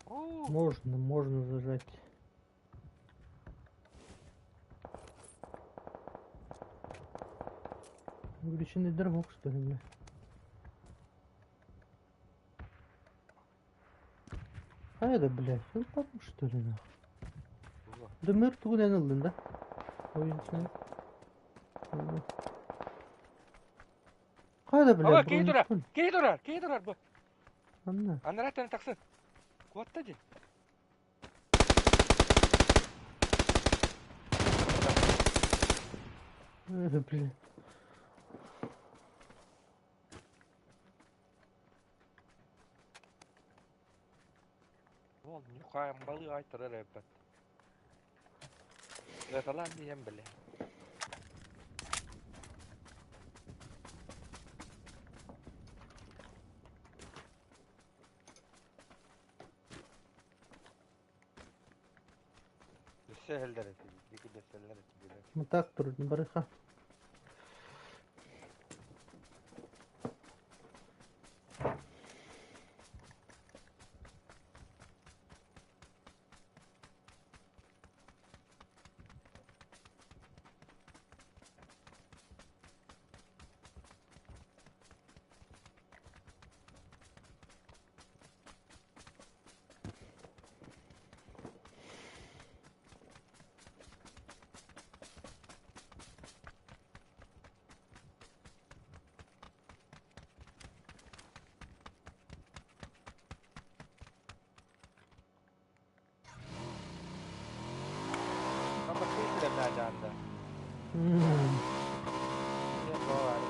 Уу, можно, можно зажать. Увеличенный дорог, что ли, бля? А это, блядь, ну потом что ли, нахуй? Була. Да мертвый ыллын, да? Ой, не. Хайда, Ага, бля, киһи турар! бронь. Киһи турар! Киһи турар бу! Анна. Анараттан тахсын! Куотта дии. Бля. Уол ньукаайым балыы айтарар эбэт. Ыталаан диэн бile. Өссө эһэллэр этибит, диги дэсэллэр этибилэр. Ну так трудно, барыха. Ama kıyı anda. М, Диэн баар.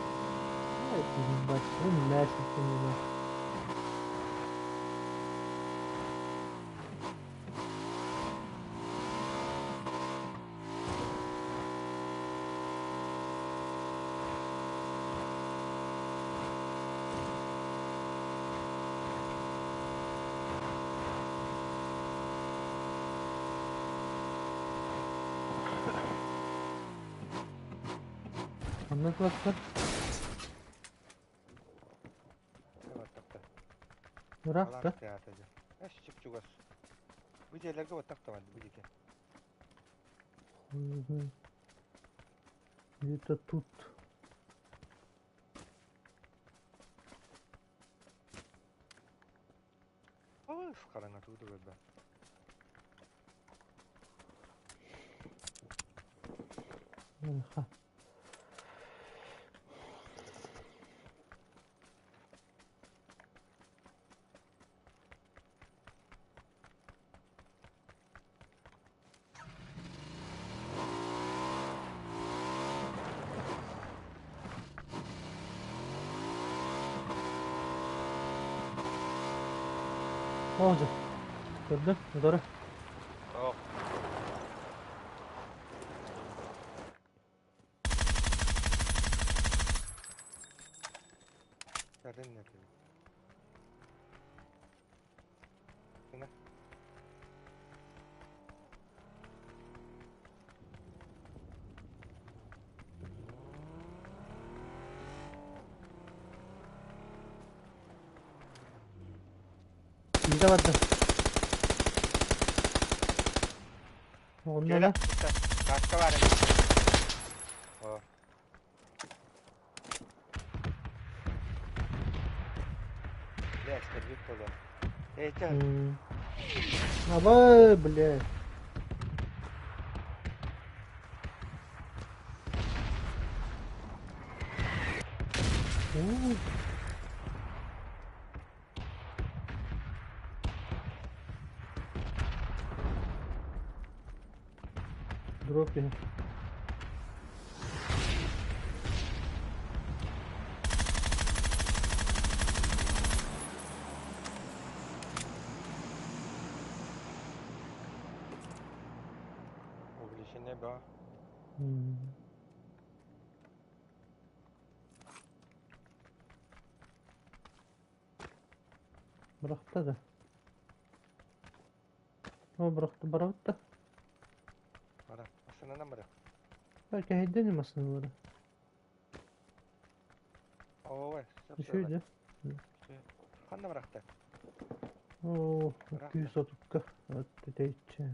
Это, ебать, ну нафиг ты мне. Онно туохтар Баттахта. ыраах да? Алаан театр. Эс чуп-чугас. Бу дьиэлэргэ баттахта бу диэки. Мгм. Где-то тут. Ой, хараҥа тугу да. Ха. О, дьэ. Көрдүм, утары. Суох. Көрүн этим. Гына. Биирэ барда. Онно Кэлэ. да. Каска баар эбит. О. Бля, эстэрбит буолуо. Эй, чэ. Абай, блядь. У, Дропи. Увеличение баа. Бырахта да. О, бырахта барабыт да. Бара. Массыынанан бара. Кэһэйдэн массыыналары. Ой, сөп Үчүгэй сөп. да. Ханна бырахта? О, Бырахта. күүс отукка. Өттүтэйче.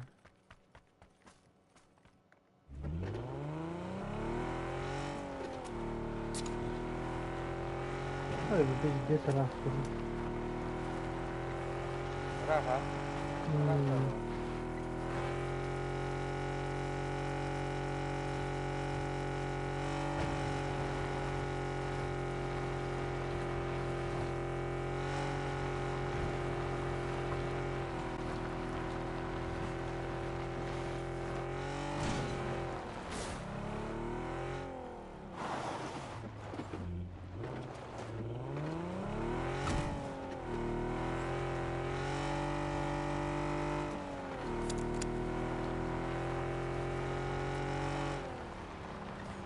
Ой, бу пиздец ыраах турар. Ыраах, ыраах.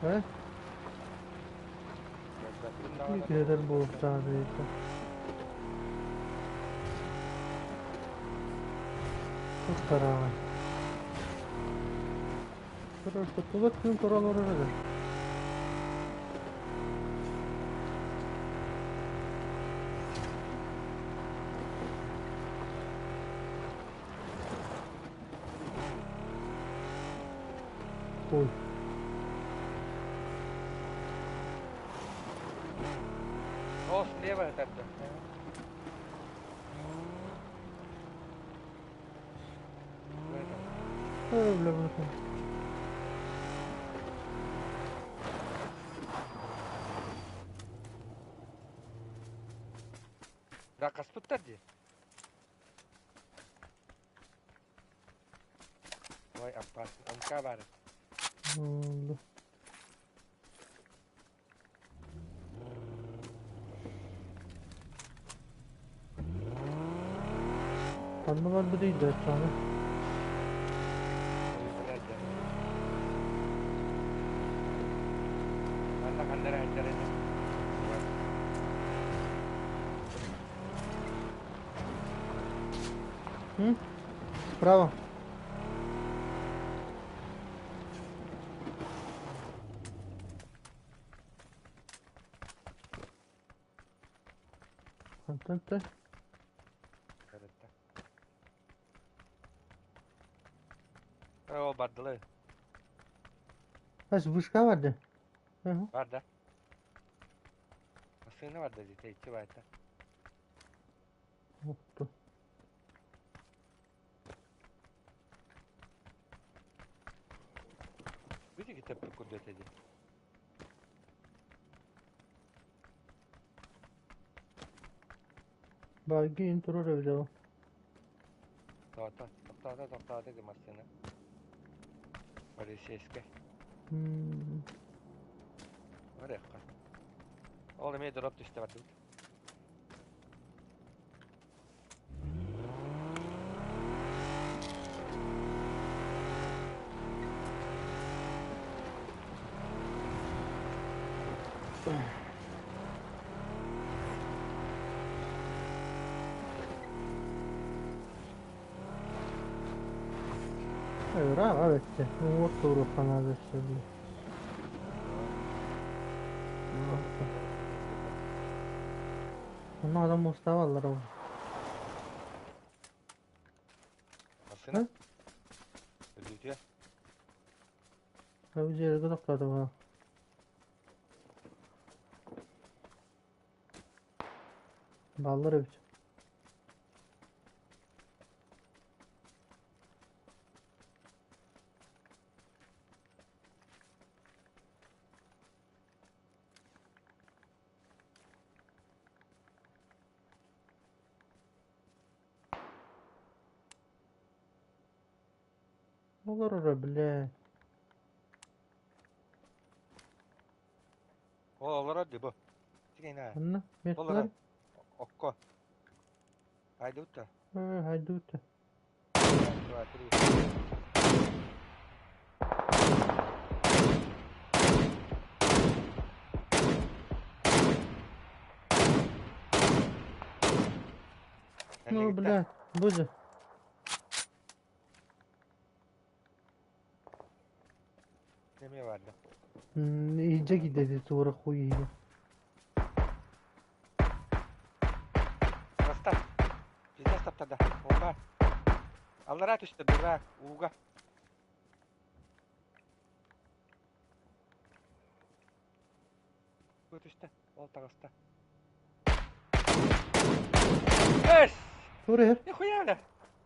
Э? Көрбөппүн даҕаны. Киһитэр буолуохтаах эбит. Туттараҕай. Тула күн көрө олорор эрэ. Ой. О, слева это. Ой, бля, бля. Да, хаспыттар дии. Ой, опасно. МК баар. Oldu. Ханна барбытый да саҥа. Манна ханна эрэ сылдьар ини. М? Справа. Хантан та? Ол бардылы. Хас вышка бар да? Ага. Бар да. Массыына бар да дии, тэйиччи баайта. Отту. Видите, тэппит курдук этэ дии. Баргин турар эбит ол. Тоҕото, тохтоото, тохтоото ди массыына. Полицейскай. Барыахха. Ол эмиэ дроп түстэ бардыбыт. Ыраах эбэттэ. Уҥуор туруохха наада өссө били. Онно адам муостаабаллар ол. Массыына. Өлүүтүө. Бу жерге тоқтады. Баллар эбит. Олорор, бля. Ол олорор дии бу. Тигина. Онно Олорор. мертвлар? Окко. Хайдыбыт Хайдыбыт. Раз, два, три. Ну, бля, боже. Эмиэ барда. Иһдьэ киирдэ туора хуй иһигэр. Таста. Пиздец таптарда. Опа. Аллараа түстэ, дурак, ууга. Бу түстэ, ол таҕыста. Эс! Туора иһэр. Нихуя бля!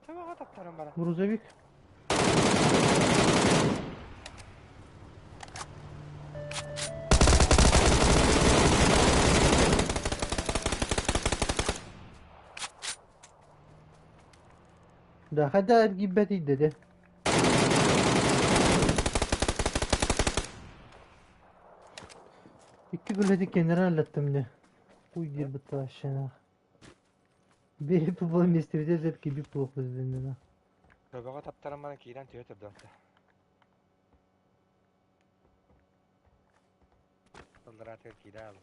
Табаҕа таптаран баран. Грузовик. Да, хотя эргийбэт dedi. Икки күлэти кенера аллаттым не. Хуй диир бытта вообще нах. Бери было месте виде киби плохо сделано. Төбөҕө таптаран баран киирэн түһэ турда. Аллараатыгар киирэ аалым.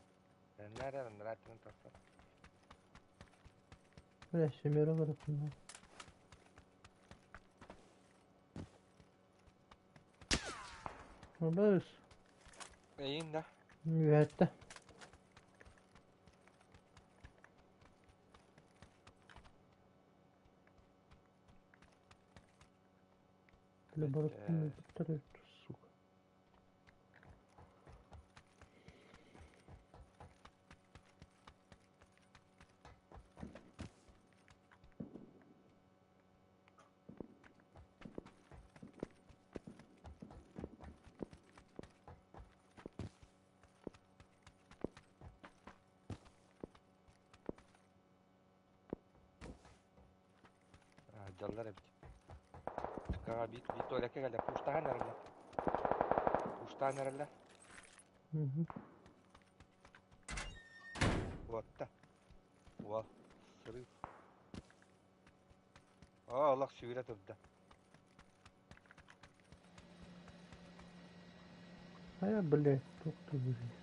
Нэрэ аннараатыгын тахсар. Бля, семеро бараппын. Быс. Эйин да. Үөттэ. Бля, бараппын сука. Дьаллар эбит. Каға бит бит туалекка кэллэ. Пуштаһан эрэллэр. Пуштаан эрэллэр. Уотта. Уол. Сырыы. Оо, олох сүүрэ турда. А я, блядь, тух ты, блядь.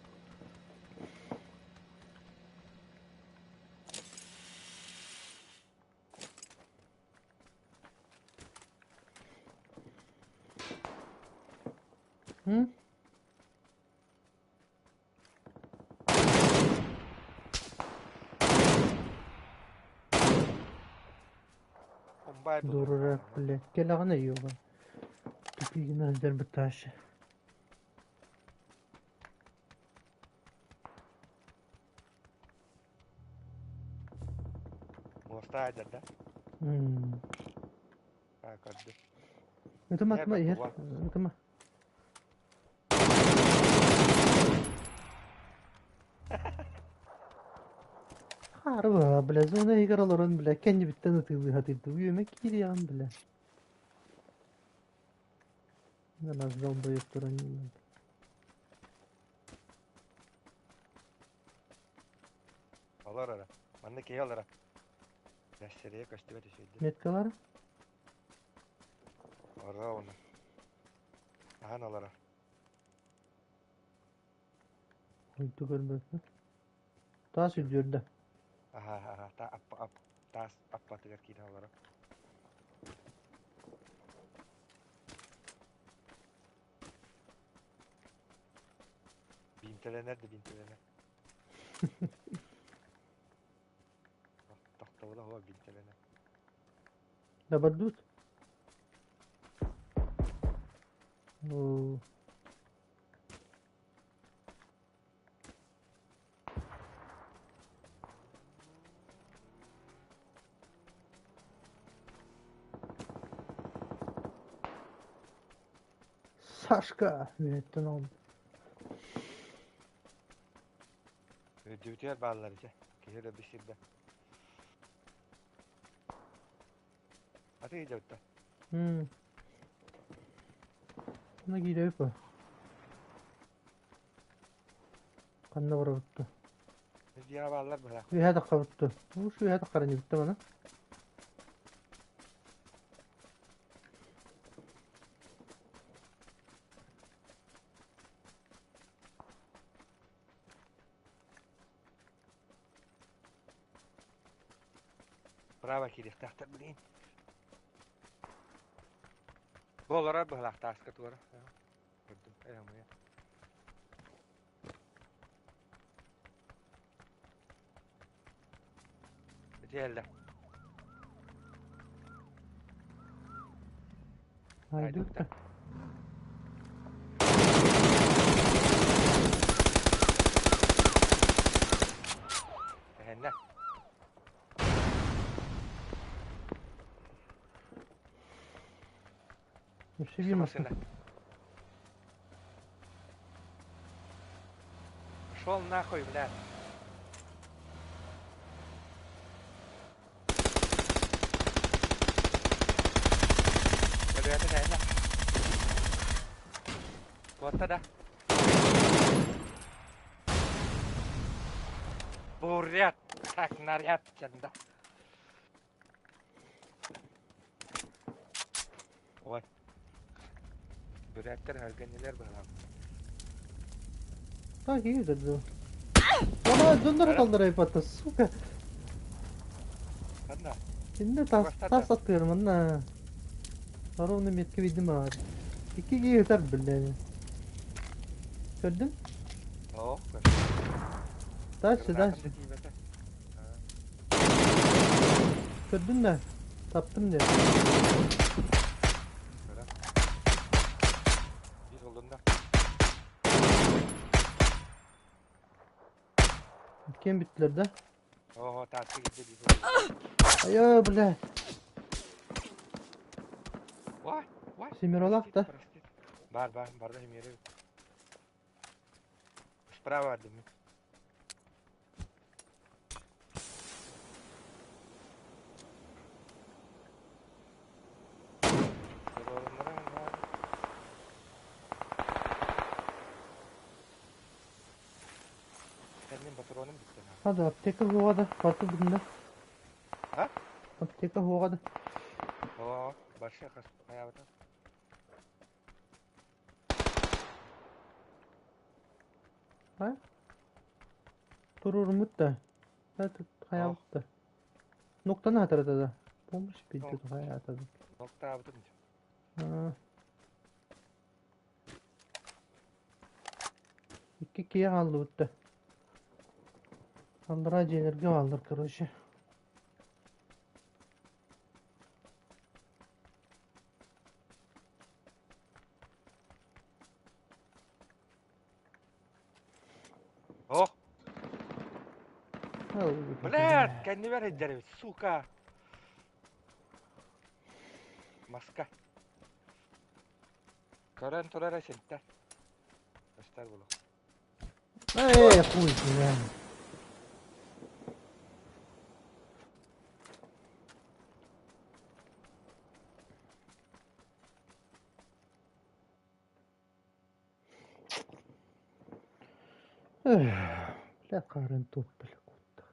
М? Комбай Дурак, блядь. Кэлэҕин ёба. Тупигин сылдьар быташы. Муоста айдар да? М. А, көрдүм. Ытыма, ытыма, иһэр. Ытыма. Харба, бля, зона иһигэр олорон, бля, кэннибиттэн ытыылыы сатыырды. Үөмэ киириэҕин, бля. Нас долбоеб туран. Олор эрэ. Манна киһи олоро. Сирэйэ көстүбэт үчүгэйдик. Меткалар? Ора оны. Ахан олоро. Үлтү көрбөппүн. Таас үрдүөрдэ. Аха, аха, та, ап, ап, таас аппатыгар киирэн олорор. Биинтэлэнэр да биинтэлэнэр. Тохтобула суох биинтэлэнэр. Дабардуут. Оо. Сашка! Үөһэттэн оҕом. Үрдүбүтүгэр бааллар дьэ. Киһи эрэ бисирдэ. Аты дьабытта. Мына киирэбит бу. Ханна барабыт Дьиэҕэ бааллар быһа. Үөһэ таххабыт дуо? Уус үөһэ таххар инибит да маны. Право киириэхтээхтэр билигин. Бу олорор быһалаах тааска туора. Көрдүм. Э, муя. Ити Айдыкта. Эһэннэ. Өссө биир Машина. Пошел нахуй, блядь. Өлүөтэ тэһинэ. Куотта да. Бурят, так наряд чанда. Ой. Бүрээттэр өргөннүлэр быһалаах. Так, иһит да. Ана дьоннор аталлар айбатта, сука. Ханна? Кинне тас тас аттыыр манна. Ровно метка видим аар. Икки киһи ытар биллэни. Көрдүн? Оо, Дальше, дальше. Көрдүн да? Таптым диэн. Биир олунна. Иккиэн бүттүлэр да? Оо, тааска киирдэ биир олунна. Айа, бля. Ой, ой. Семеролаах да? Прости. Бар, бар, барда семеро. Справа бардым. Кэннин патроным бүттэ. Hadi аптека суоҕа да, барыта бүтүннэ. А? Аптека суоҕа да. Оо, барша хас хайаабыта. А? Туруоруммут да. Хайаабыт да. Ноктаны хатарата да. Помощь пидет хайаата да. Ноктаабытым. Икки киһи хааллыбыт да. Аллараа дьиэлэргэ бааллар, короче. Ох! Блядь, кэннибэр сылдьар эбит, сука! Маска. Көрөн турара синтэ. Көстөр булу. Эй, хуй, бля. Бля, хаарын туох бля куттах.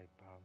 Заебал.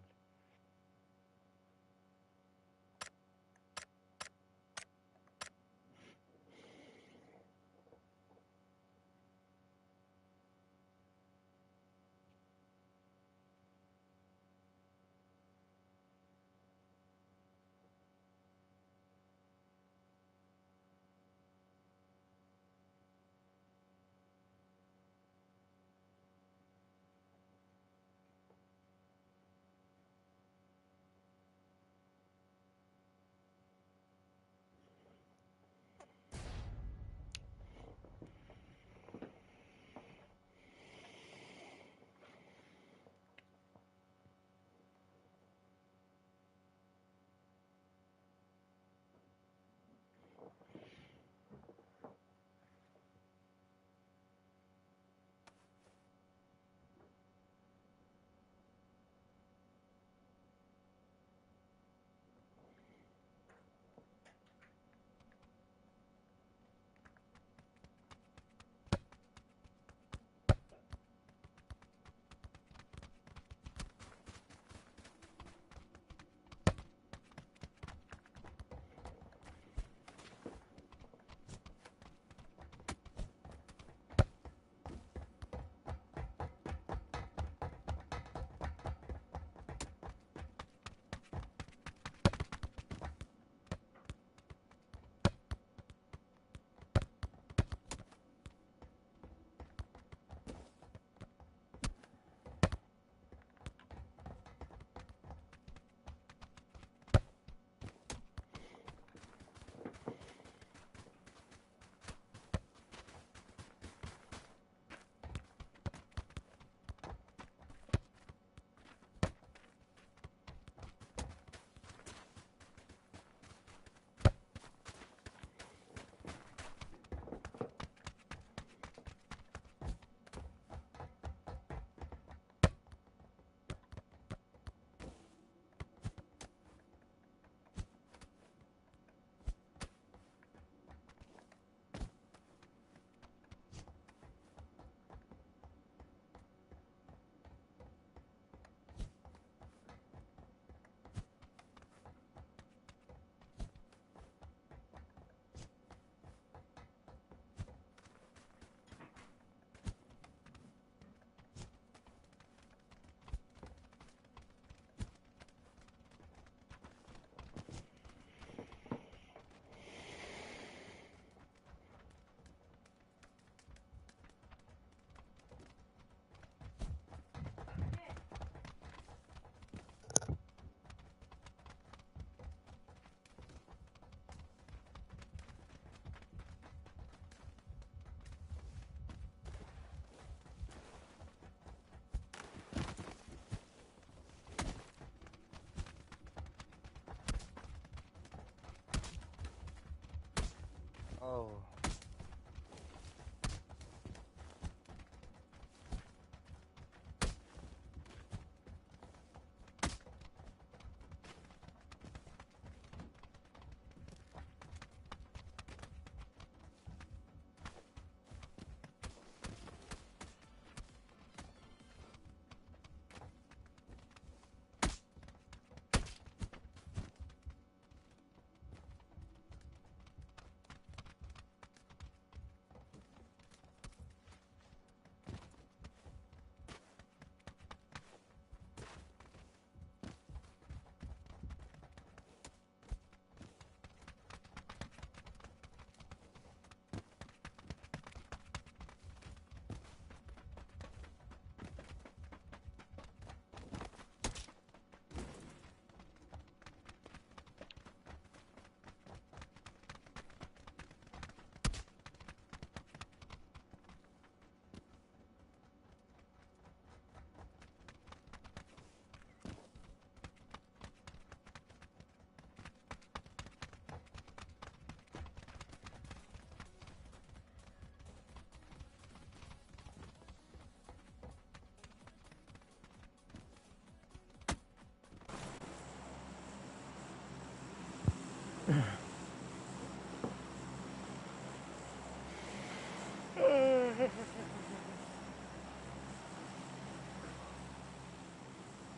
Oh.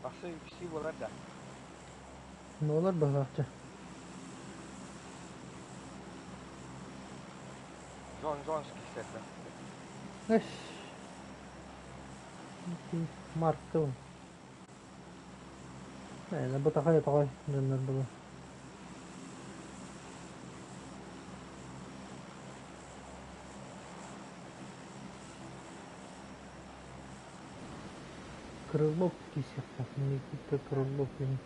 Тахса үксүү буолар да. Буолар быһыылаах. Джон Джонс киирсэрдэ. Эш. Марков. Бу такай тоҕой дьоннор буолуо. Крылов киирсиэхтээх Никита Крылов диэн.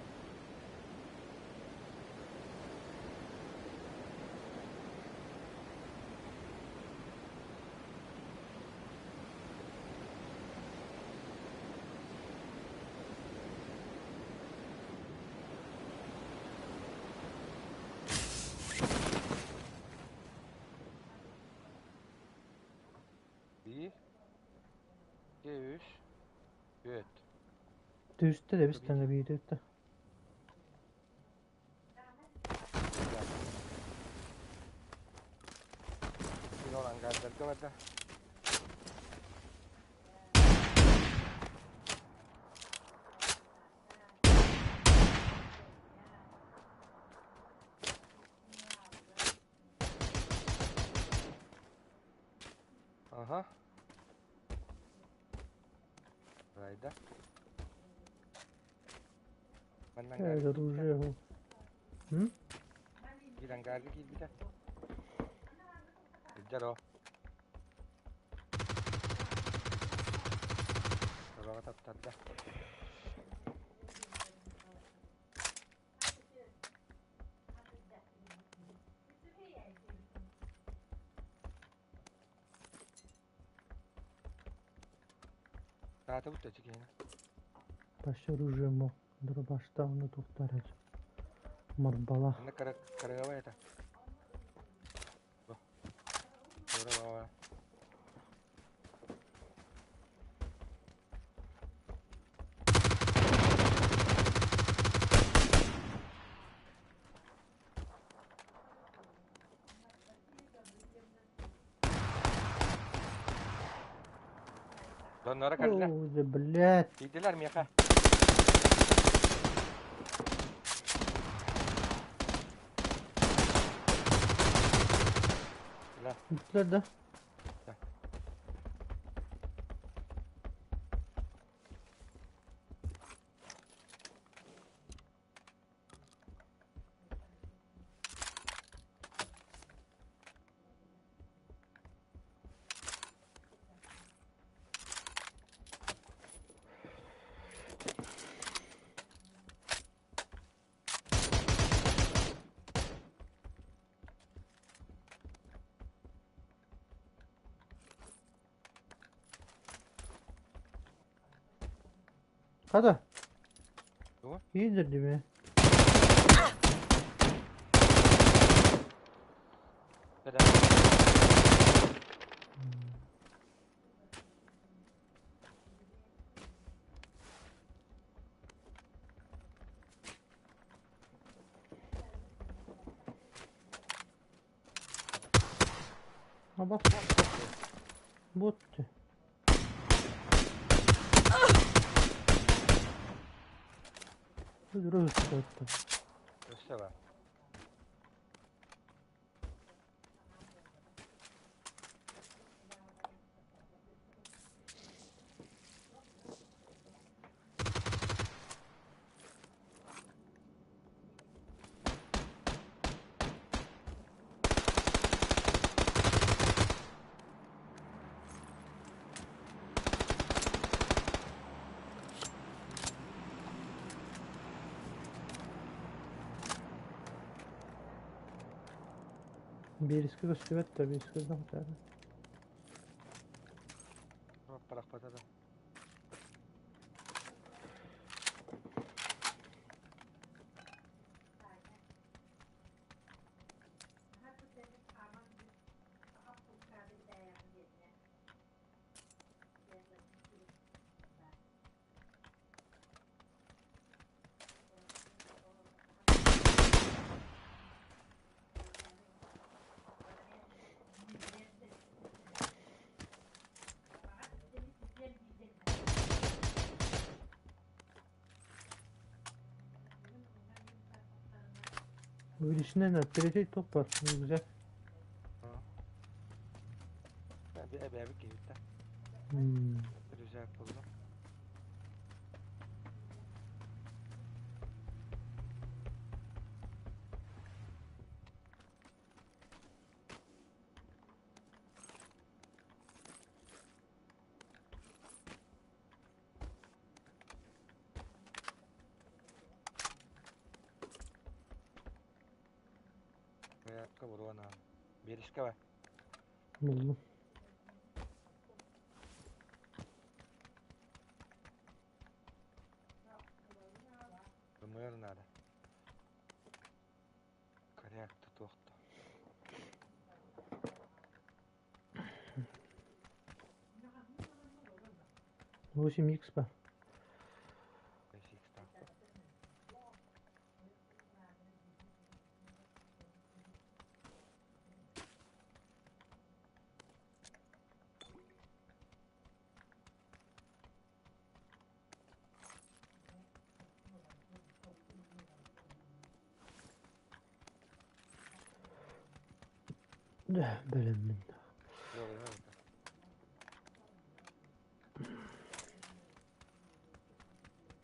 Биир, икки, үс, түөрт. Түстэ да бис тэҥэ биир түстэ. Мин ол ангардарга барда. Аха. Райда. Манна ангарга киирбитэ. Оружие. М? Биир ангарга киирбитэ. Илдьэр о. Тобоҕо таптарда. Таатыбыт да киһини. Почти оружие мог. Дробаштауны тухтарар. Марбала. Манна кыра кырыгабай это. Тура Доннора кэллэ. О, да блядь. Тиийдилэр миэхэ. Бля. Бүттүлэр да? Да. Хата. Тугу? Иидэр дии. Да. Аба. Вот ты. Өссө Өссө бар. Биэрискэ көстүбэт да, биэрискэ да. Парахпата да. Увеличенный третий топ бар. Рюкзак. Эбээбит киһитэ. Рюкзак буллум. Порядка буруона. Биэрискэ бар. Буллум. Ымыыр наада. Коряк тутуохта. 8 икс ба. 5 икс таах. Бэлэммин.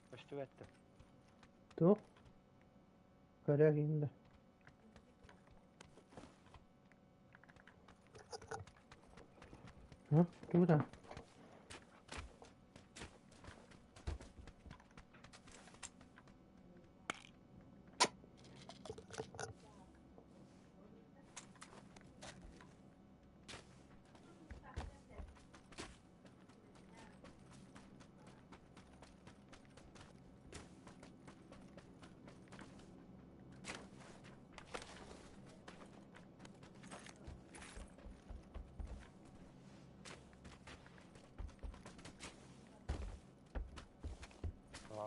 Көстүбэт да. Туох? Коряк иһин да. А? Куда?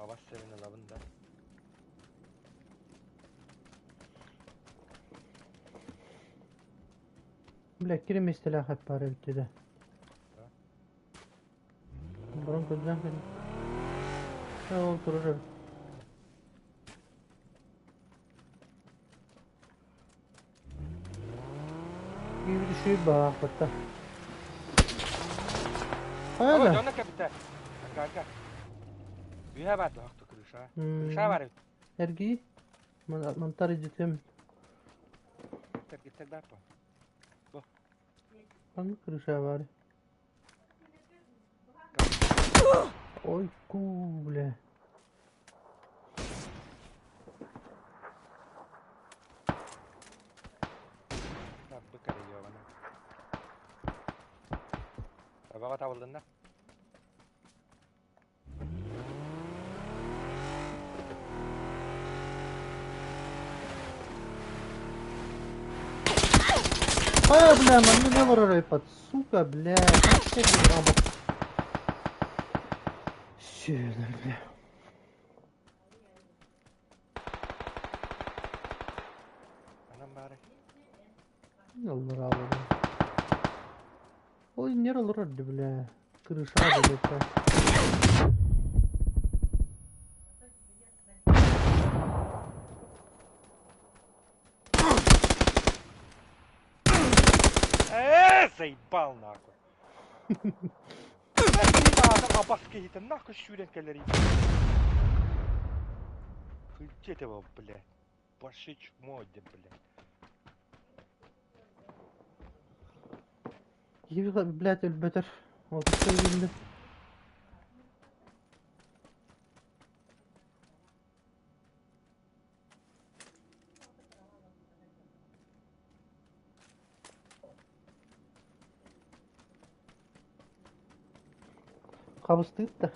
Бас сэбин ылабын да. Бля, кири миэстэлээх баар эбит да. Баран көрдөөн кэлин. Ол турар эбит. Киһи үчүгэй баахпыта. Хайа Ой, да? дьоно кэбитэ. Акка. Үһэ бар да крыша. Крыша бар эбит. Эргий. Мантар идитим. Гиттер бар по. Ханнык крыша бар? Ой, ку, бля. Быка ёбана. Табаға табылдын да. А, бля, манна не олорор под, сука, бля. Сюда, бля. Анам баары. Олорор. Ой, не олорор, бля. Крыша, бля. Заебал нахуй. Абас киһитэ нахуй сүүрэн кэлэр Где его, блядь? Пошли чмо, блядь. Киһи, блядь, өлбөтөр. Ол билdi. Хабыстыыр да.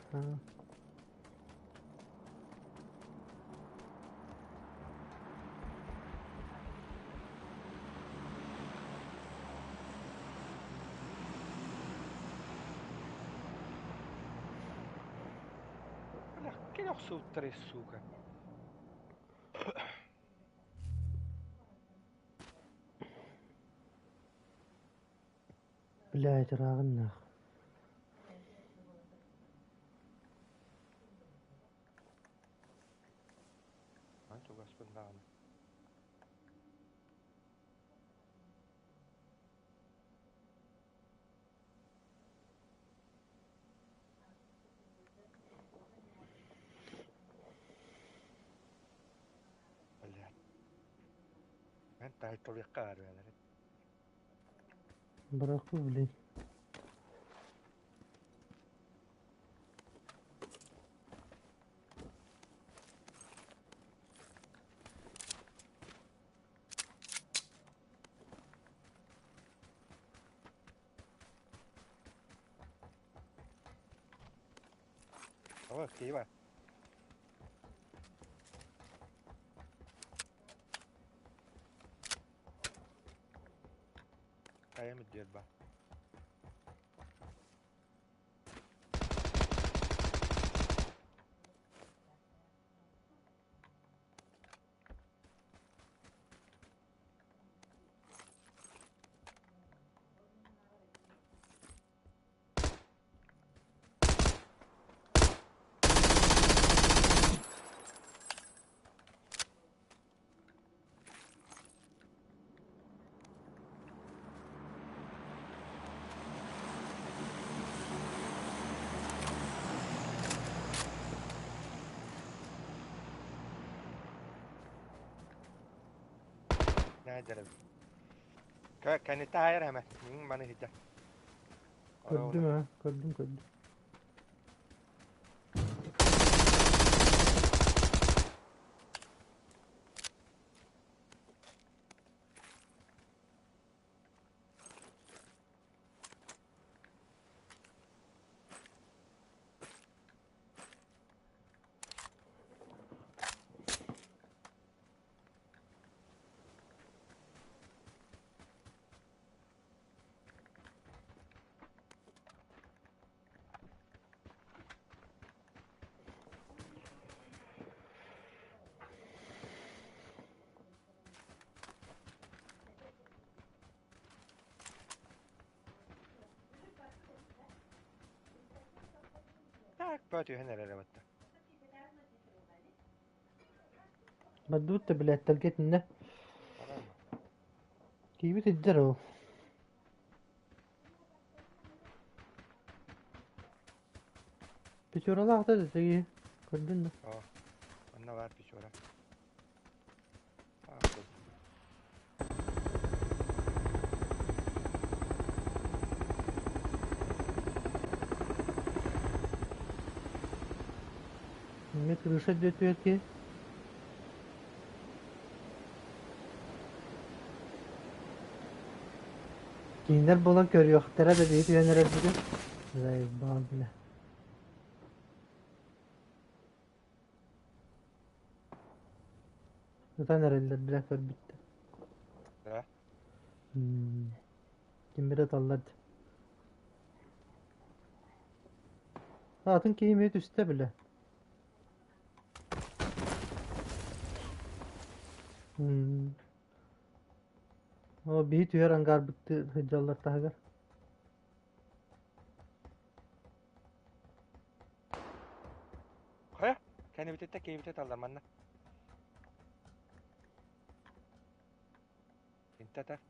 Бля, кэлэ охсубуттар, сука. Блядь, ырааҕын нах. Ан чугаспын даҕаны. Эн таайталыахха баар. Бырахпы блин. О, киһи. Хайа мүддүөр ба. Нээ дьараб. Кэннитэ хайар эмэ. Мин маны хидэ. Көрдүм ha, көрдүм көрдүм. Так, бөтүһэн эрэр эбэтэ. Баддыбыт да билээттэргэ итиннэ. Киибит илдьэр ол. Печоралаах да дэтиги көрдүн да. О, онно бар печора. Мне крыша дөтүөки. Кинилэр буолан көрүөхтэрэ да бии түһэн эрэрбитин. Заебал, бля. Ытан эрэллэр, бля, көрбүттэр. Да? Ким бирэ таллар. Атын киһи эмиэ түстэ, бля. О, биһи түһэр ангарбытты сылдьаллар таһыгар. Хайа? Кэннибититтэ киһибитэ таллар манна. Интата.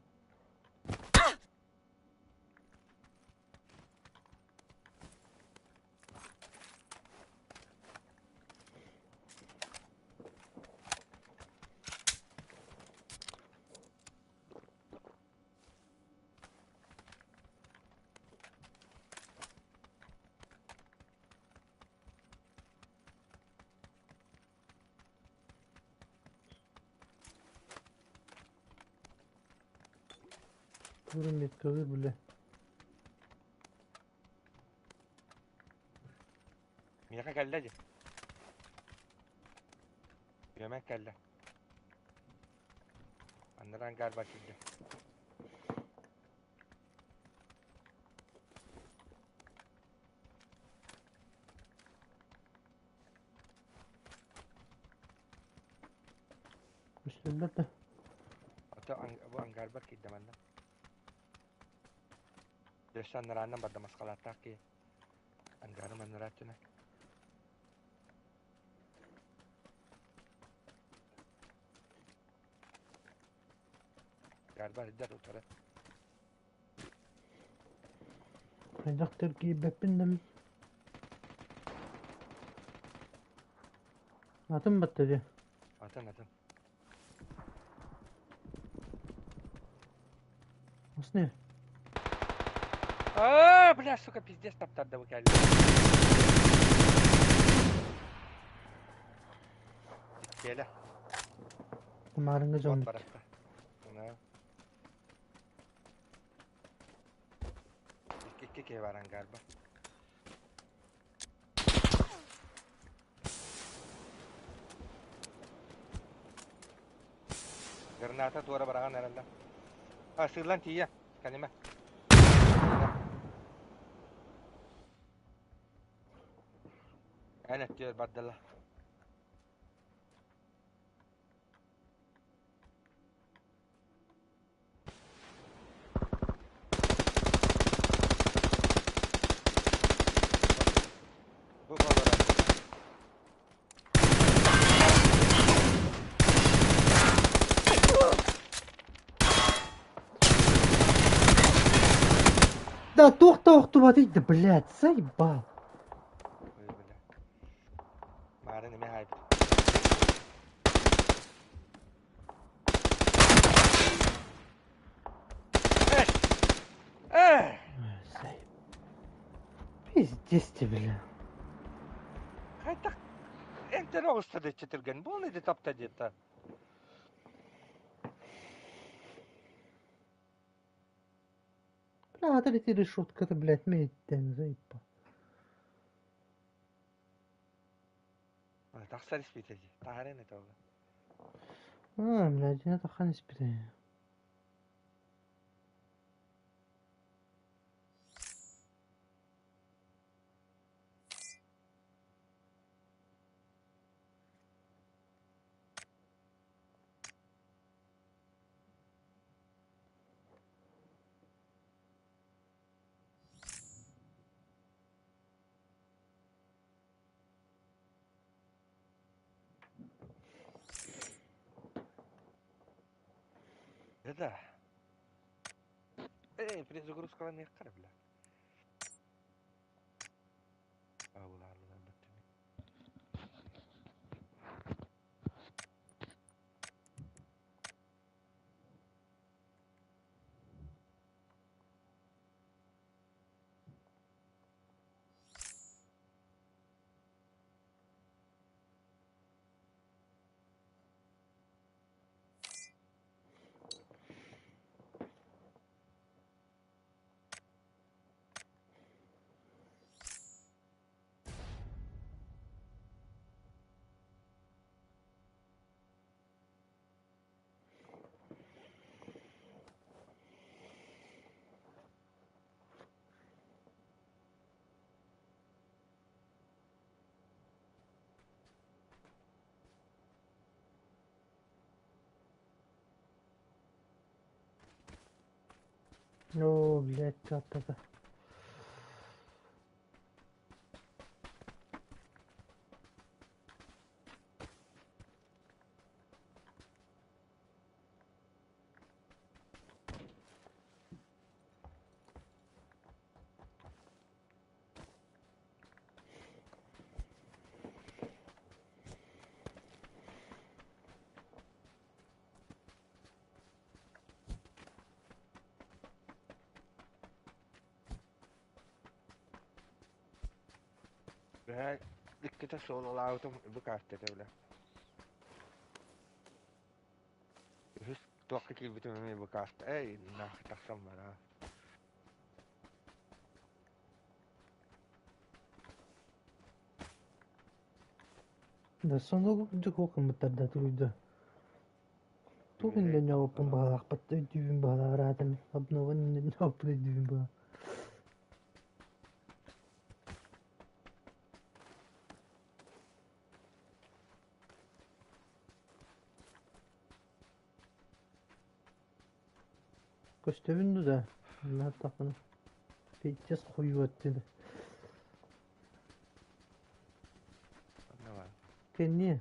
Турun меткалыр, бля. Миэхэ кэллэ дии. Үөмэн кэллэ. Аннаран ангар бар киирдэ. Көстөллөр да. Ото бу ангар бар киирдэ манна. Өссө аннарааннан барда маскалааттаах киһи. Ангары маннарааччына. Ангар сылдьар утары. Хайдах киирбэппин да. Атын батта дии. Атын атын. Красный. А, бля, сука, пиздец таптарды бу кэллэ. Кэлэ. Маарыҥҥа дьон Вот бүттэ. барахта. На. Икки киһи баран гарба. Граната туора бараҕан эрэллэр. А, сыыллан тиийэ. Кэлимэ. Эн өттүгэр бардылар. Бу олорор. Да туох да охтубатый да, блядь, заебал. Ой, бля. Маарын эмэ хаайбыт. Эх! Эх! Ой, заеб. Пиздец ты, бля. Хайдах эмтэн оҕуста да иччитиргэн буол иди тапта диэтэ. Бля, это эти решетка-то, блядь, мэйттэн, заебал. Тахсар испитэ дии. Таһарын этэ ол. А, блядь, это хан испитэ. Да. Эй, перезагрузкаланыаххара бля. Аулаарлар баттыны. Оо, блядь, чаттата. Бэһэ иккитэ суолалаабытым бу каартата бля. Үһүс туохха киирбитим эмиэ бу каарта. Эй, нахуй тахсан бараа. Да сонугу кырдьык уокуммуттар да туруйда. Туох Үһэй. иннинэ оппун баҕалаахпыт өйдүүбүн баҕалаараатым обнован иннинэ оппун өйдүүбүн баҕа. Көстөбүн ду да, нааттахпына пиздец хуйуот дии. Давай. Кэнниэ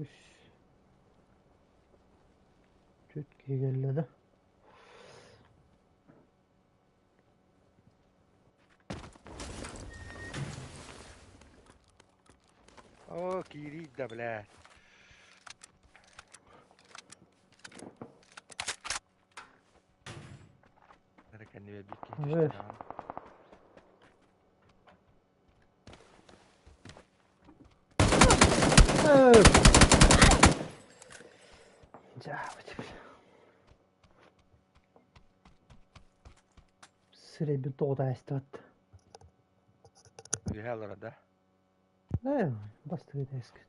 Үс Түөрт киһи кэллэ да. О, киирий да, блядь. Эрэ кэннибэр биир киһи түстэ Ой. даҕаны. Дьаабы бля. Сирэйбин тоҕо таайыстыбат. Үөһэ олорор да? Ээ, бастакы этээскэ.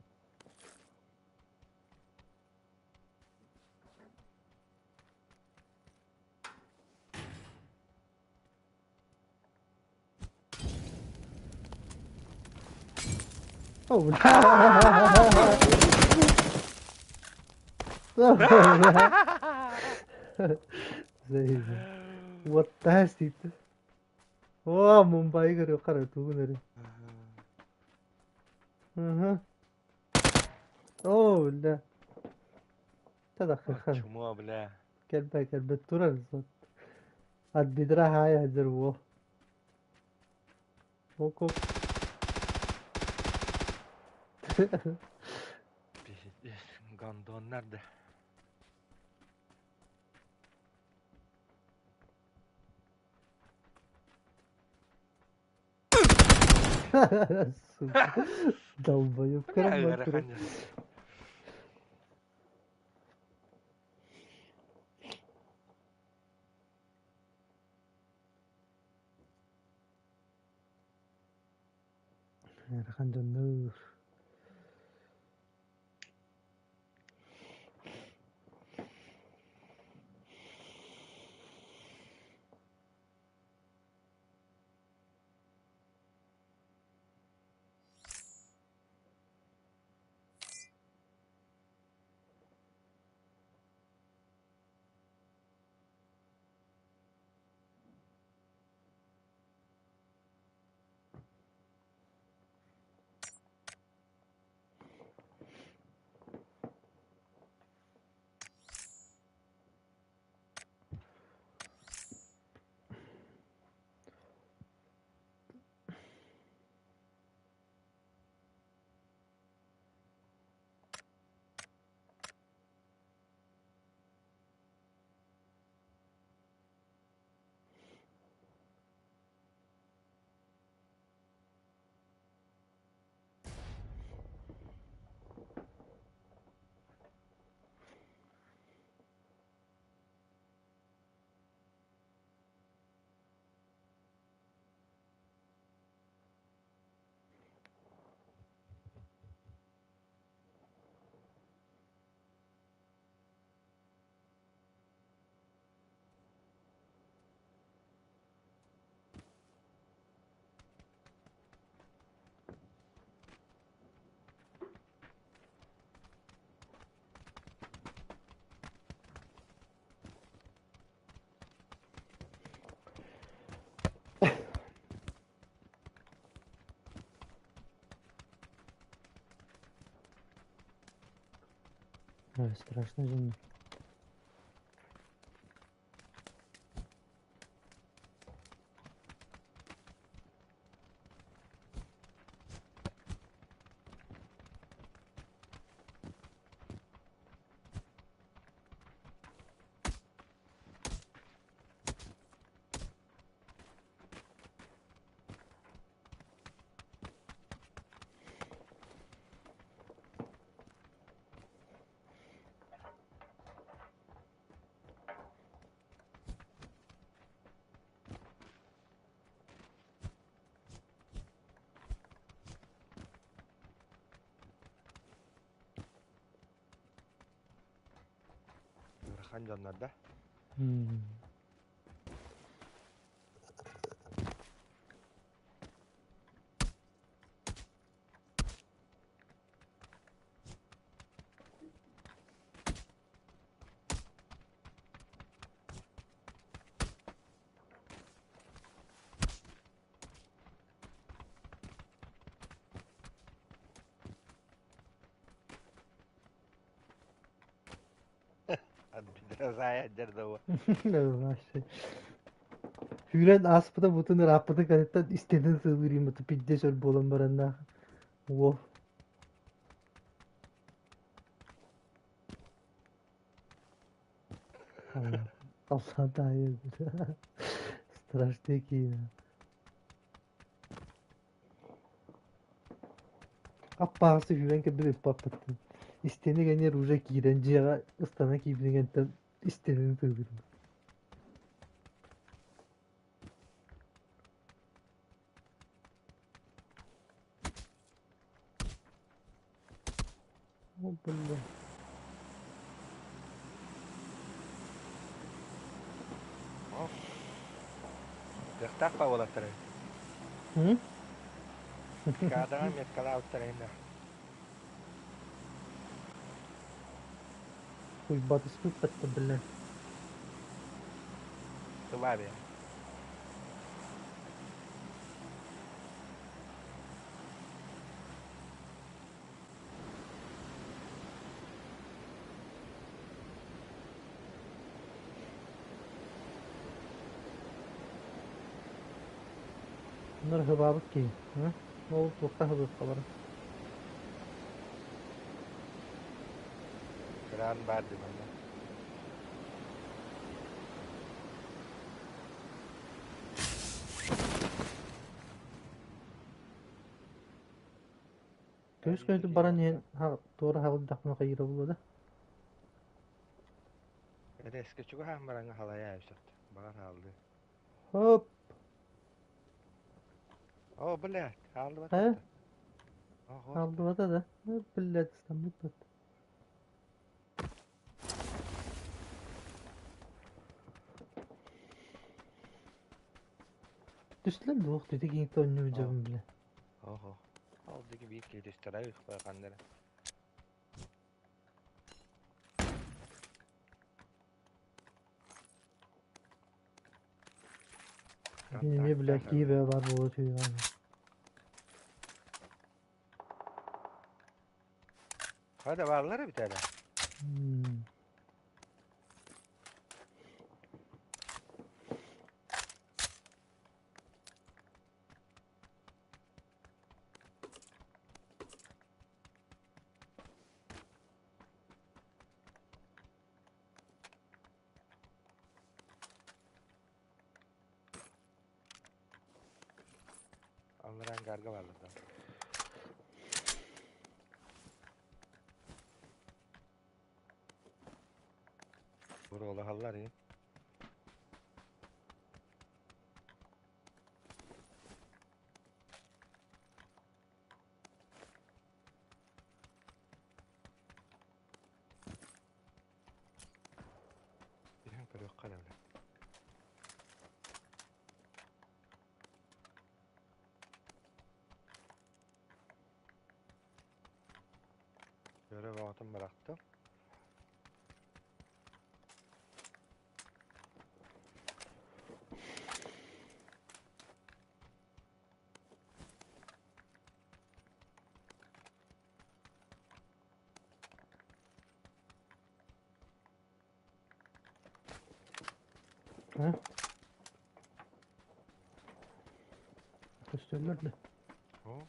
О, бля. Уоттаһа истийтэ. Оо, Мумбайы көрүөххэ эрэ тугун эрэ. Ыһы. Оо, бля. Тадахха. Чмо, бля. Кэлбэ кэлбэ турар сот. От бедра хая дерво. Око. Пиздец, гондоннар да. Сука. Долбоеб Бля, караман ыарахан дьон. Ыарахан дьоннор. Ой, страшно дьоннор. Ыарахан дьоннор да? М. Саайа дьар да. Сүүрэн ааспыта бутун ырааппытын кэнниттэн истэнэн сылыырыймыты пиздец өр буолан бараннаах. Уол. Аллаһ таайа Страшный киинэ. Аппаҕасы сүүрэн кэлбит ыппаппыттан. Истиэнэ кэннигэр уже киирэн дьиэҕэ ыстана киирбитин истиэнэни тыылыырым. О, бля. Кыахтаах па уолаттары. М? Каадаҕа меткалаабыттар инна. Уйбатыспыт бля. Тылаби. Bunlar hıbabık ki. Hı? Ол туохха хыбыахха бара. Кыраан баар ди манна. Көмүс көнөтүн баран иһэн туора хаалдахпына хайыыра буолуо да? Эрэскэ чугаһаан бараҥҥа халайа эбит. Баҕар хаалды. Хоп! О, блядь, хаалдыбата. Э? Ого. Хаалдыбата да? Блядь, ыстаммыт. Түстүлэр дуох дии киҥ оонньуу дьабын билэ. Ого. Ол диги биир киһи түстэрэ ыхпайханнара. Эмиэ бля киһи бэйэ баар буола түһүөҕэ. Hadi бааллар эбит эрэ. Алларан гарга бааллар да. Буруолаһаллар ин. Иһэн көрүөххэ эрэ бile. Көрө бөҕөтүн бырахтым. Э? Көстөллөр да. О,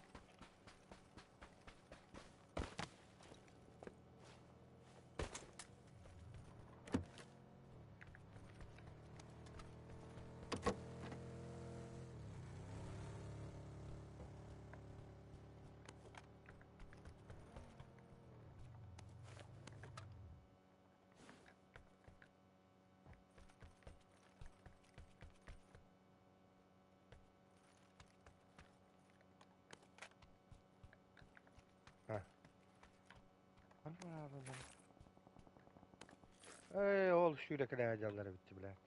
Ey ол сүүрэкэлэһэ дьаллара бүттэ билээт.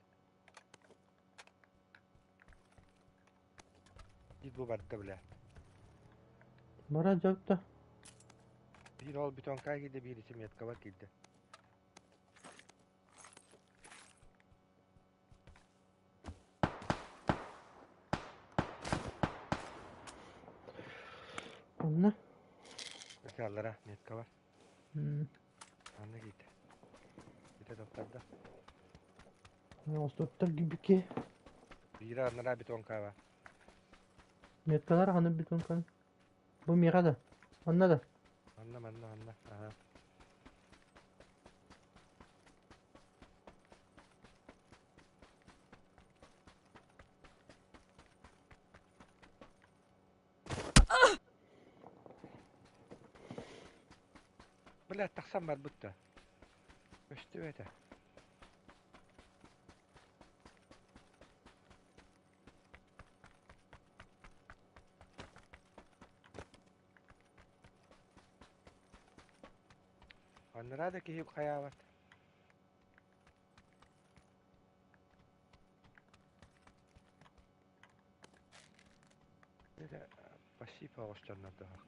Биир бу барда билээт. Мара дьопта. Биир ол бетонка киирдэ, биир ичи меткабар киирдэ. Онно. Аллара меткабар. Анна киирдэ. Ите топтарда. Остуоттар гибики. Биирэ анараа бетонкаҕа. Меткалар ханы бетонканы. Бу миэхэ да. Онно да. Манна, манна, манна. Аха. Бля, тахсан барбыт да. Көстүбэтэ. Анараа да киһи хайаабат. Пассив оҕустарнардаах.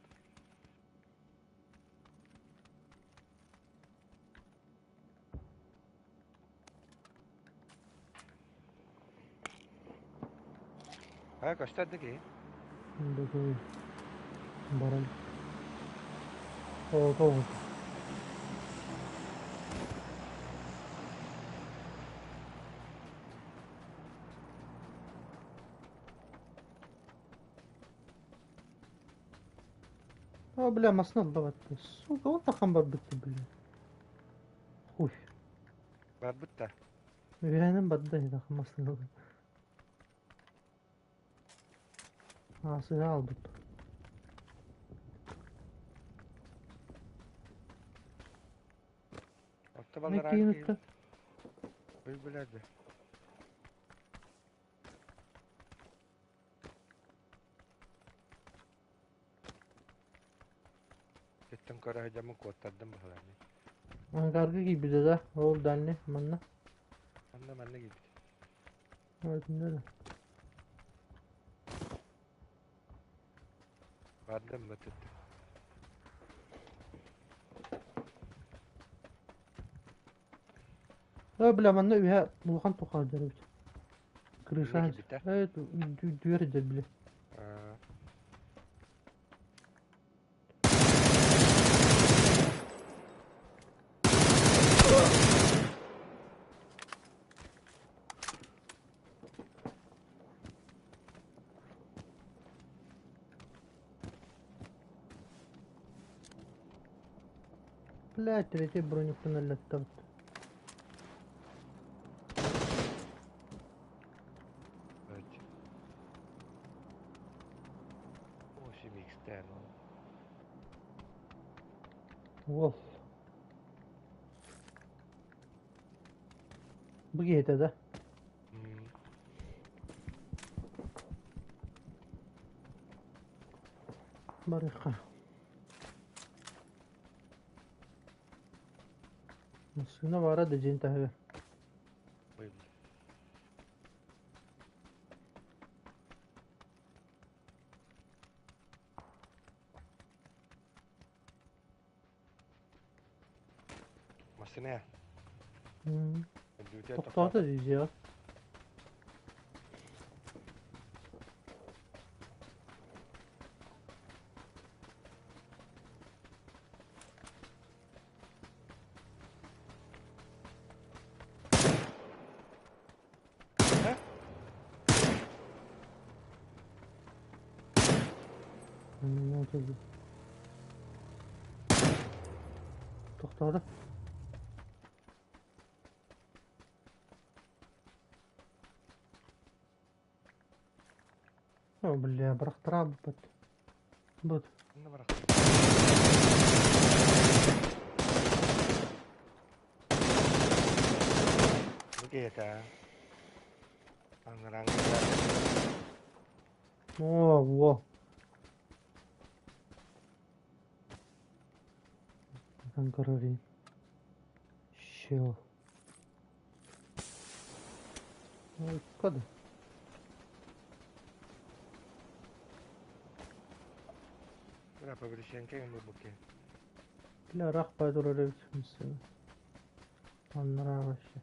Ха, көстөр да киһи. Баран. О, О, бля, масна отдавать. Сука, он тахан барбытты, бля. Хуй. Барбыт да. Үһэнэн барда тахан масна. А, сыга албыт. Отто Ne баллар кийин Ой, блядь. Кеттен көрө дьамын куоттардым быһаларны. Ангарга кийбитэ да, ол дальний, манна. Манна манна киирбит. Өтүндө да. Бардым бытытты. Ö, бля, манна үһэ улахан тухаадыр эбит. Крыша. Инне киирбит Э, дүөр дэр бile. Аа. Бля, третий броник налеттабыт. Evet. О, 7X-тен ол. Уол. Бу киһитэ да. Барыха. Массыына баара да дьиэн таһыгар. Ой, Массыына. Дүтэ Тохтоото дии. Тохтоото. О, бля, бырахтара быт. Быт. Манна барах. Бу киһитэ. Аңыраҥ О, во. Анкарari. Щел. Ой, када. Бля, поврещенке ему буке. Бля, рах пайдурар эбит. Аннара вообще.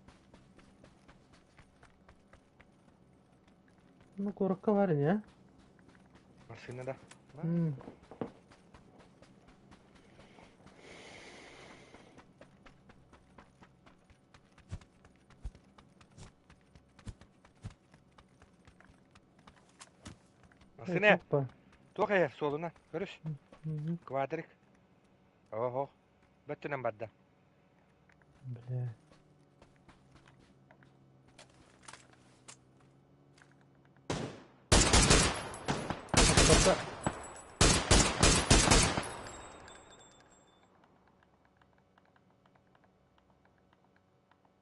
Ну, коротко варень, а? Массыына да. М. Массыына туох эһэр суолуна көрүс. Квадрик. Оһо. Бөттүнэн барда. Бля.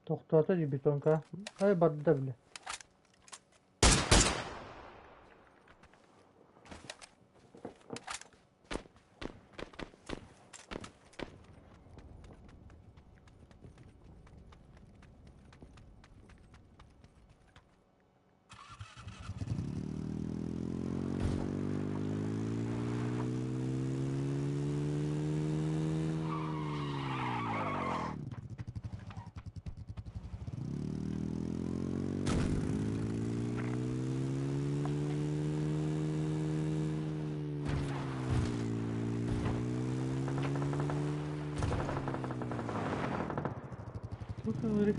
Тохтоото дии бетонка. Ай барда бile.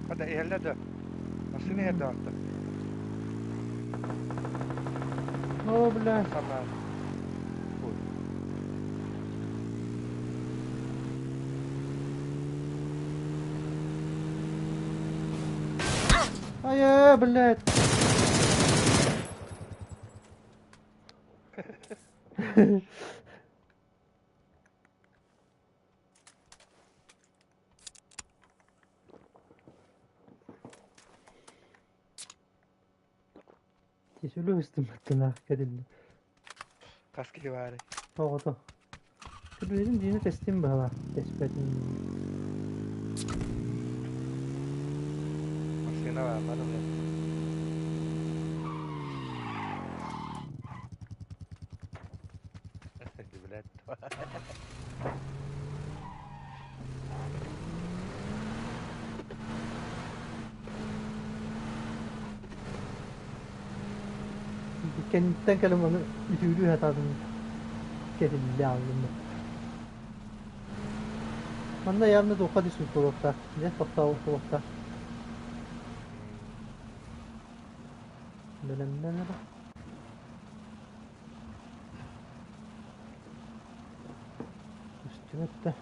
Хата иһэллэр да массыына иһэр даҕатта. О, бля. Самаан. Ой. Ай, блядь. Кисүлү ыстымматтынаах кэтиллэ. Хас киһи баарый? Тоҕото. Күлүһүн дьиэни тэстим быһалаах, тэспэтим. Массыына баар, бары Блядь. Кэнниттэн кэлэн ону үтүрүү сатаатым кэтиллэ ааллым. Манна явно туохха да суут буолуохтаах, дьэ тохтообут буолуохтаах. Бэлэмнэн эрэ. Түстүбэт да.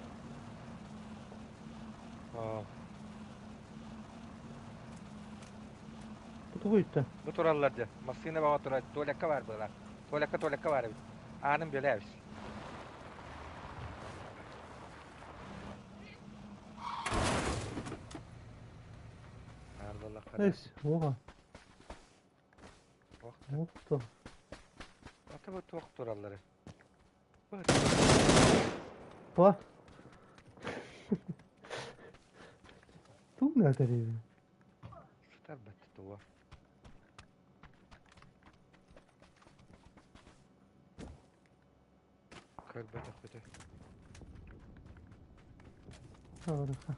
Бу тугуйта? Бу тураллар дьэ. Массыына баҕа турар. Туалекка баар быалаах. Туалекка туалекка баар эбит. Аанын бүөлээбис. Аар буоллахха. Эс, уоҕа. Отту. Ата бу туох тураллары? Ба. Тугу наатарыыбын? Сытар бэт туга. Көрбөтөхпүтэ. Хорошо.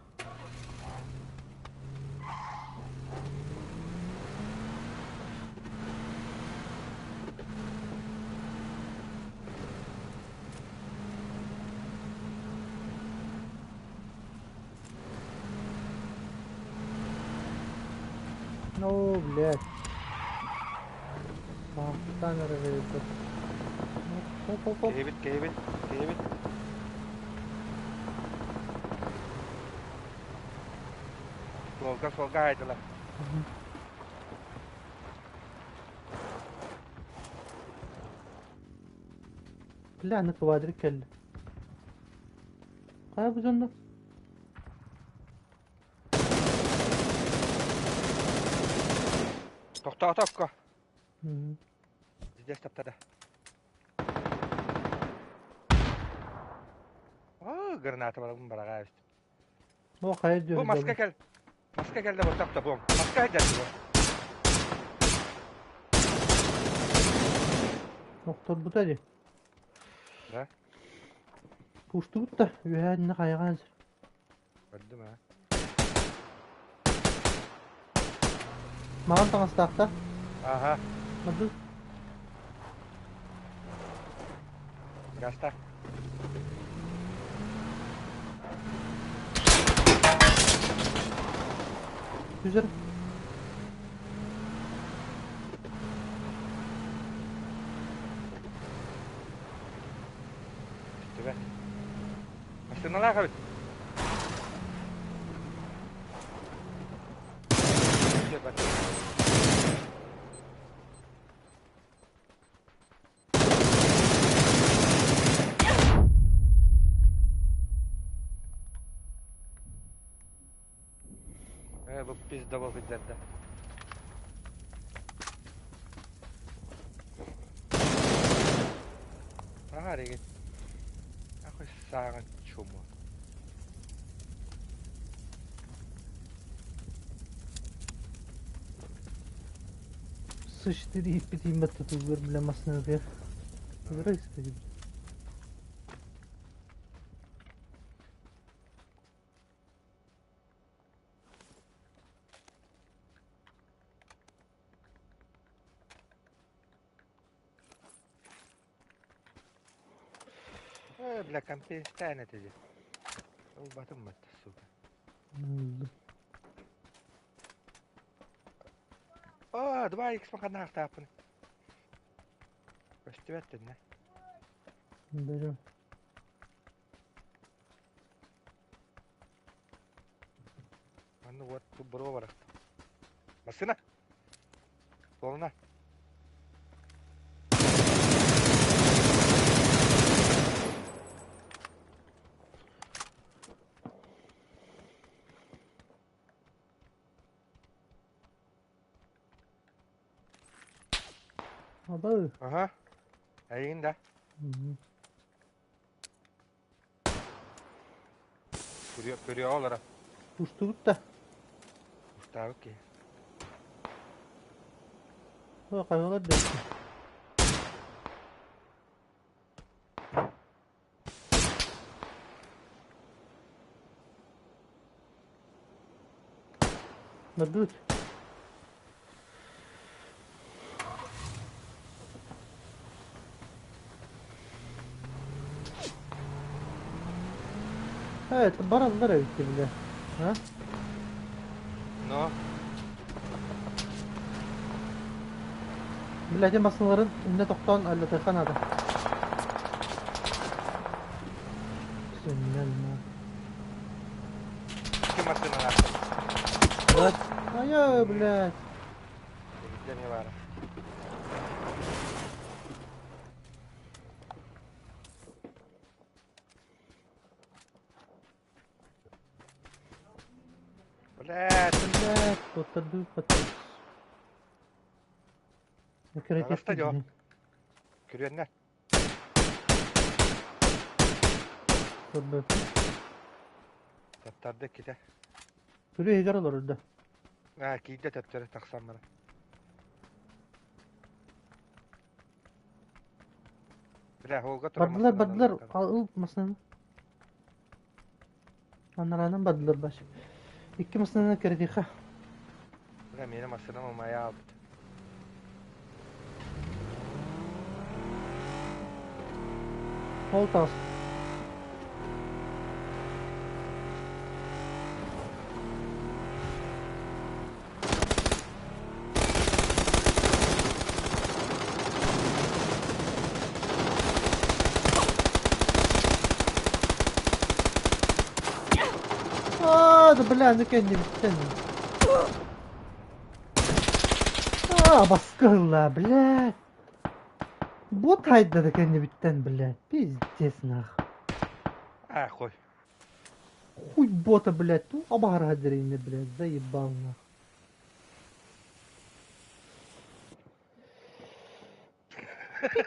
Ну, блядь. Баахтаан эрэ эбит. Оп, оп, оп. Киһибит, киһибит, киһибит. Суолга, суолга хаайдылар. Бля, аны квадрик кэллэ. Хайа бу дьонно? Тохтоотокко. Здесь таптада. О, граната барабын бараға эбит. О, хайа Бу маска дьүһүллэбин. кэл. Маска кэллэ бу тохто бу. Маска кэллэ бу. Охторбута дии. Да? Пуштубут да үөһээннэ хайаҕаан сир. Көрдүм аа. Маҕан таҥастаахта. Аха. Мадды. Гаста. Түзер. Массыыналаах эбит. Бу пиздобол сылдьарда. Аха регит. Ахуй сааҕын чумо. Сычты ииппит ииммэт тутуллар бile массыынатыгар. Ыгыра испэдим. Бля, компенсация этэ дии. Ылбатым батта, сука. О, 2 х ханнаахтааппын. Көстүбэт тэннэ. Берем. Манна уот буруо барахта. Массыына! Суолуна. Аба. Аха. Эйигин да. Көрүө, көрүө олоро. Устубут да. Устаабыт киһи. Хайалар да. Бардыбыт. Evet, бараллар эбит бile. Ha? Но. Билэти массыналарын иннэ тохтоон аллатыахха наада. Сөннөн Икки массыыналаахтар. Вот. Айа, блядь. Эмиэ баара. Блядь. Блядь, туттардыы паттар. Таҕыста дьо. Күрүөннэр. Көрбөт. Таптарды иккитэ. Күрүө иһигэр олорордо. Аа, киирдэ төптөрү тахсан баран. Бля, холга турар Бардылар, массыынаны бардылар. ыллахтара. Ыл массыынаны. Анараанан бардылар баш. Икки массыынаны кэрэтиэххэ. Бля, миэнэ массыынам умайа аалбыт. Ол таҕыс. Аа, да бля, ну кэннибиттэн. Аа, баскы ылла, блядь. Бот хайда да кэннибиттэн, блядь. Пиздец, нах. Аа, хуй. Хуй бота, блядь. Ну, абаһара дэринэ, блядь, заебал, нах.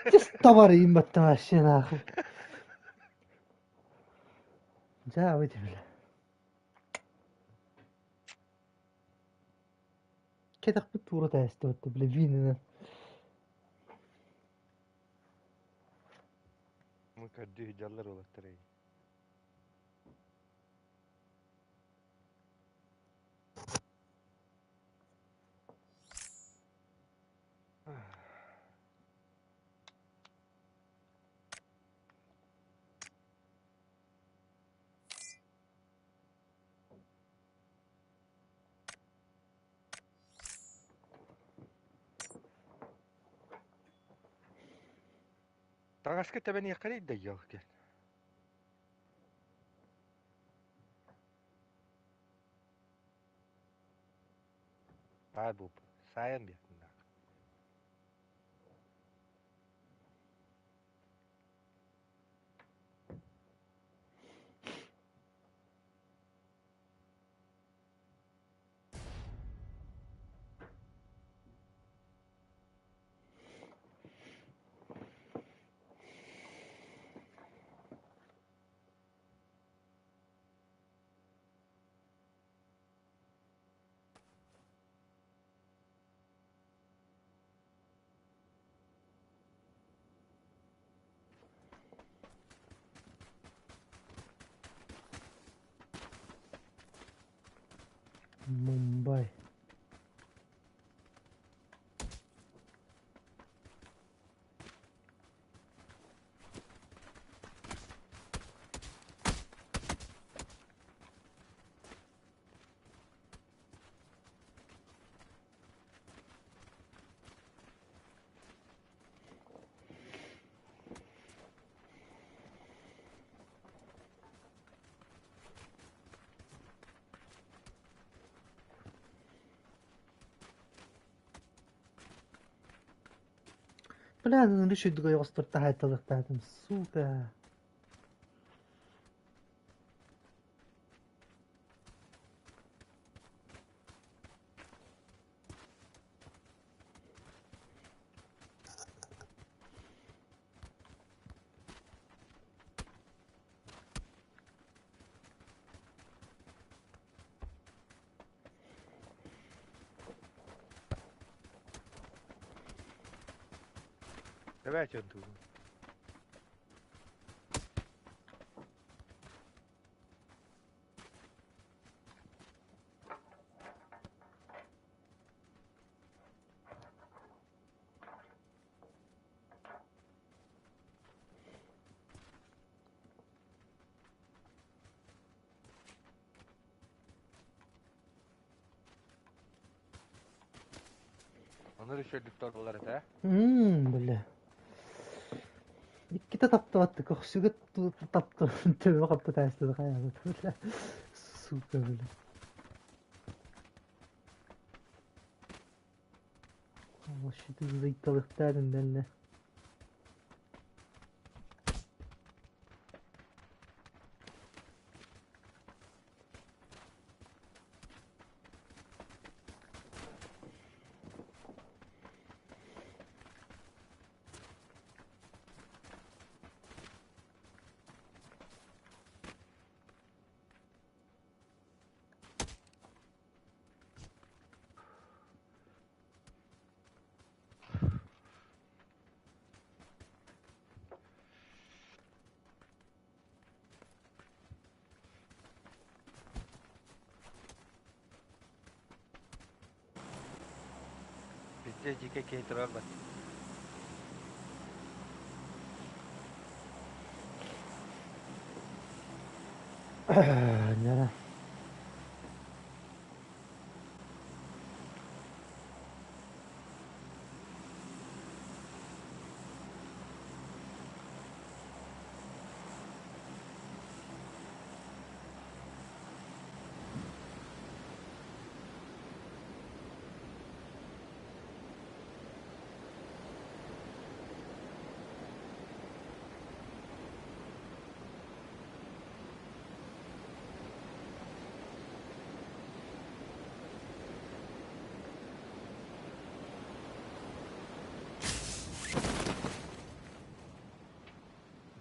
Пиздец товар им вообще, нахуй. Дьэ, выйди, бля. Кэтэхпит туура таайыстыбыт, бля, вининэн. Мы көрдүү сылдьаллар уолаттар эйигин. Таҥаска тэбэниэххэ да диэн. Баар буолбут. Саайан биэрдин. Мумбай. Бля, ынырык үчүгэйдик ойоҕостор таһаайталыахтаатым, сука. Давай что думаю. Onur үчүгэйдик торбалар этэ. Бля. Иккитэ таптыбаттык, көхсүгэ таптым, төбө хаппыт аастыды хайаабыт, бля. Сука, бля. Вообще-то зайталыктаадын дэннэ. Bizde дьиикэй киһи турар бат. Ньара.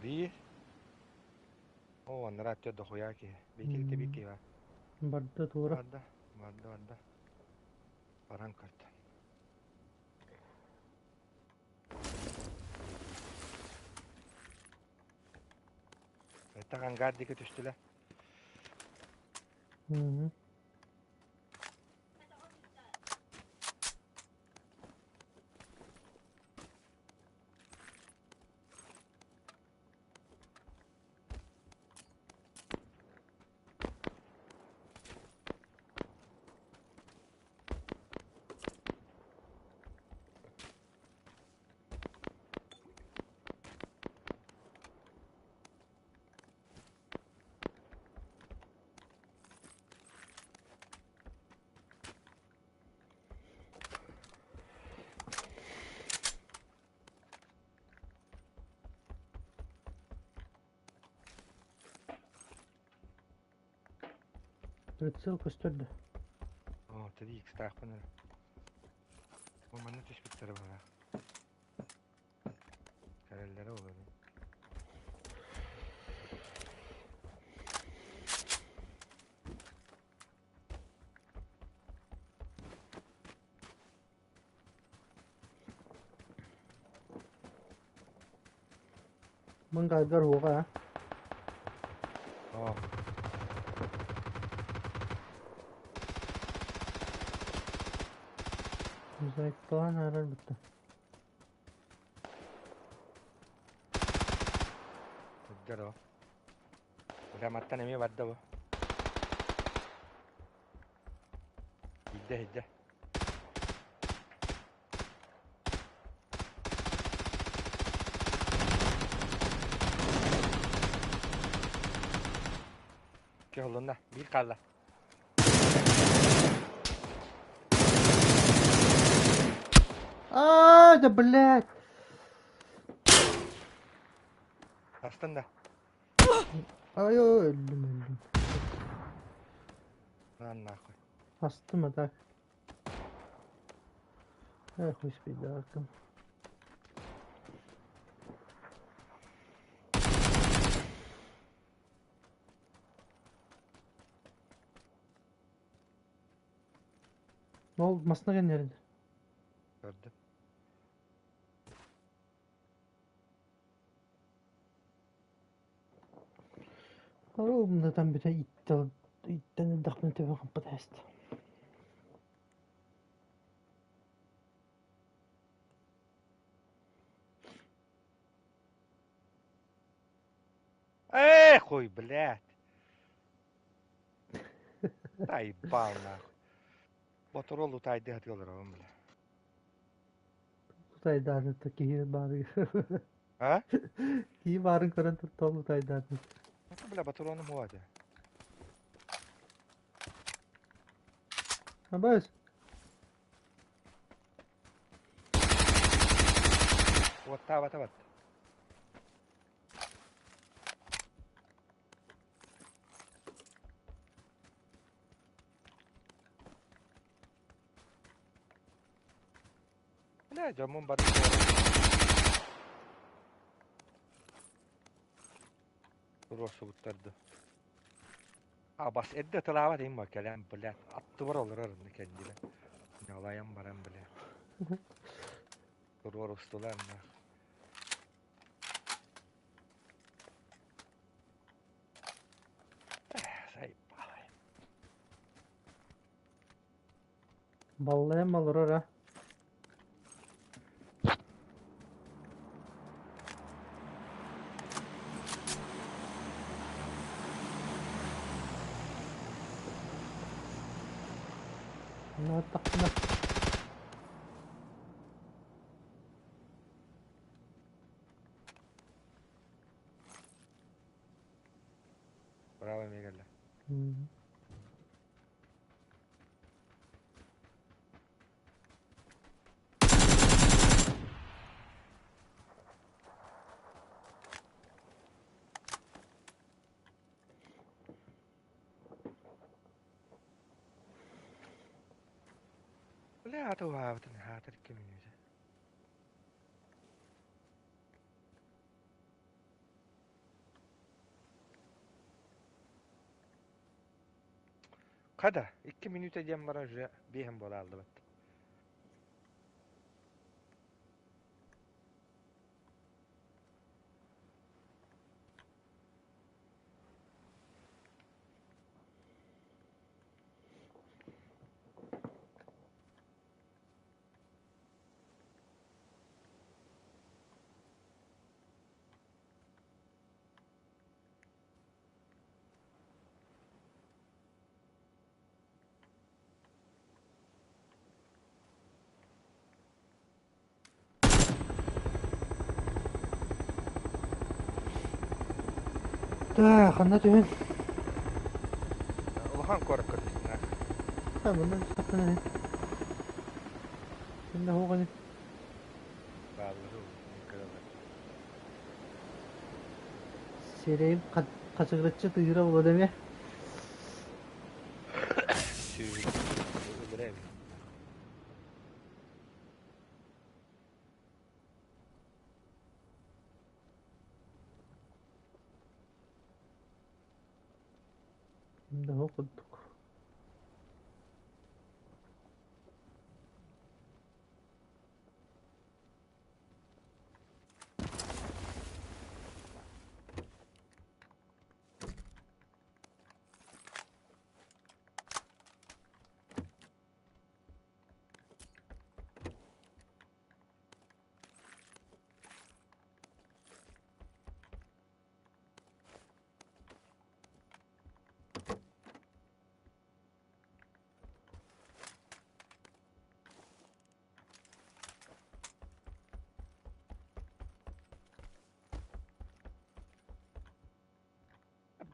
Биир. Оо, анараа өттө дохуя киһи. Биир биир киһи бар. Барда туора. Барда, барда, барда. Баран көрдө. Это ангар диэки түстүлэр. Мгм. Прицел көстөр да. О, 3X-таахпын эрэ. Бу манна түспүттэрэ быһыылаах. Кэлэллэрэ ол эбит. Мынгаргар уоҕа. О, Мозаикалаан аарар бытта. Сылдьар ол. Бля, маттан эмиэ барда бу. Иһдэ, иһдэ. Кыһыллынна, биир хаалла. А, да блядь! Астын да. Ай, ой, өллүм, өллүм. На нахуй. Астым а так. Эх, хуй с пидаком. Ол масына кэннэрин. Көрдүм. Оруобунатан бүтэ иттэн ылдахпына төбө хаппыт ээстэ. Эх, хуй, блядь. Заебал нахуй. Ботурол утайды хатыалар бля. Утайдааты киһи баары. А? Киһи баарын көрөн туттал утайдааты. Бля, батуроным хуады. Абас. Вот та, вот. Бля, дьоммун бары туруорсубуттар да. А бас эрдэ тылаабат им кэлэн, блядь, аттыбар олорор кэннибэ. Ньалайан баран, блядь. Туруорустулар нах. Заебали. Баллайан олорор а. Ну, тахна. Браво эмиэ Бля, атылаабытын хаатыр 2 мүнүүтэ. Хата, 2 мүнүүтэ диэн баран уже биэһин буола алдыбыт. Да, ханна түһэн. Улахан куоракка түстүн. Ha, bundan саппын. Сен хоҕаны. Бааллары кыралар. Сирэйим хачыгыраччы тыыра була деме. Ким да суох курдук.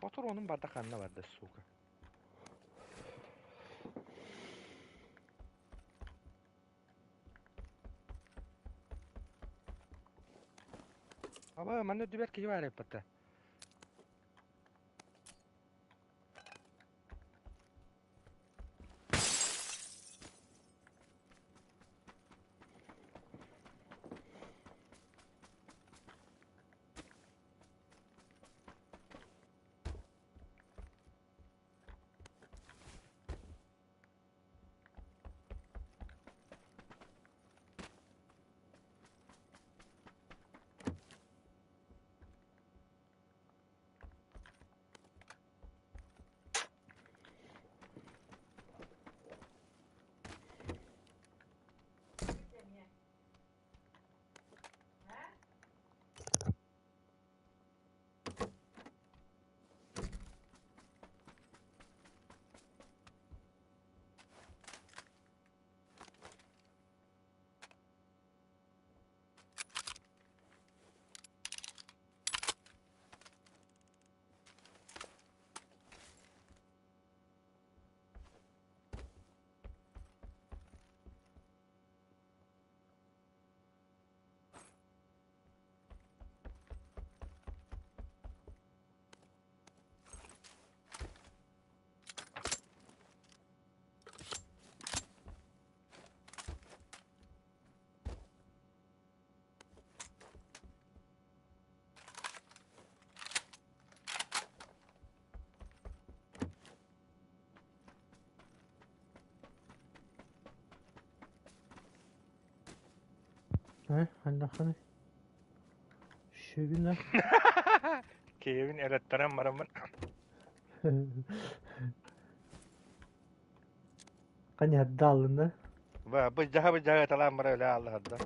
Ботуруонум барда ханна барда, сука. Аба, манна үрдүбэр киһи баар эппэтэ. Э, ханнаххыный? Шөгүнэ. Киһибин элэттэрэн бараммын. Ханьарда аллына. Быдьаһа быдьаһа талаан бара өлө аллаһарда.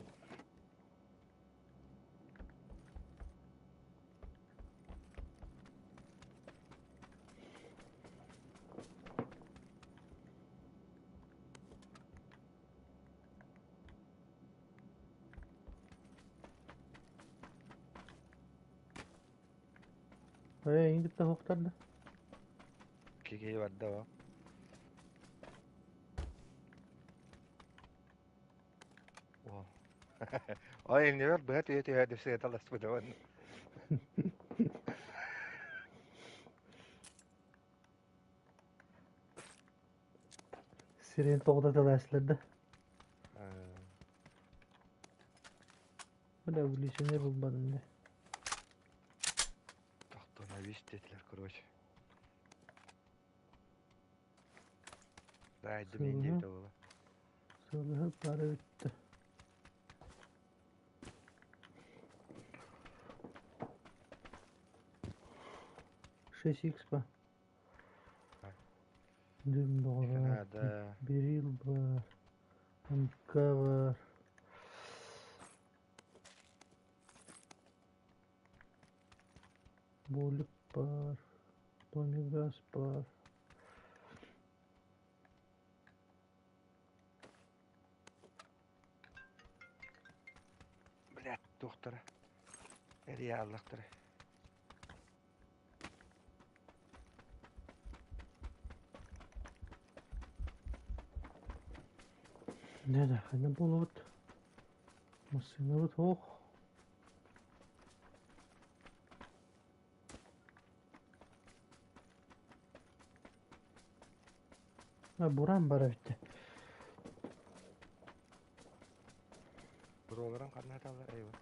Э, эйигин кытта суохтар да? Киһи барда о. О. Ой, иннибэр быһа түһэ түһэ сыаталаспытыбын. Сирин тоҕута тылааччылар да? Бля, увлечение булбатым да. Тохтонович диэтилэр, короче. Даайды мин диэбитэ буола. Сылыһы пара бүттэ. Шесть икс па. Дым доҕор. Берил бар. МК бар. Болик бар. Томигас бар. Блядь, туохтара. Эрийэ Не ханна буолубут? Массыынабыт суох. А, буран бара бүттэ. Буруоларын ханна аталлар эйва.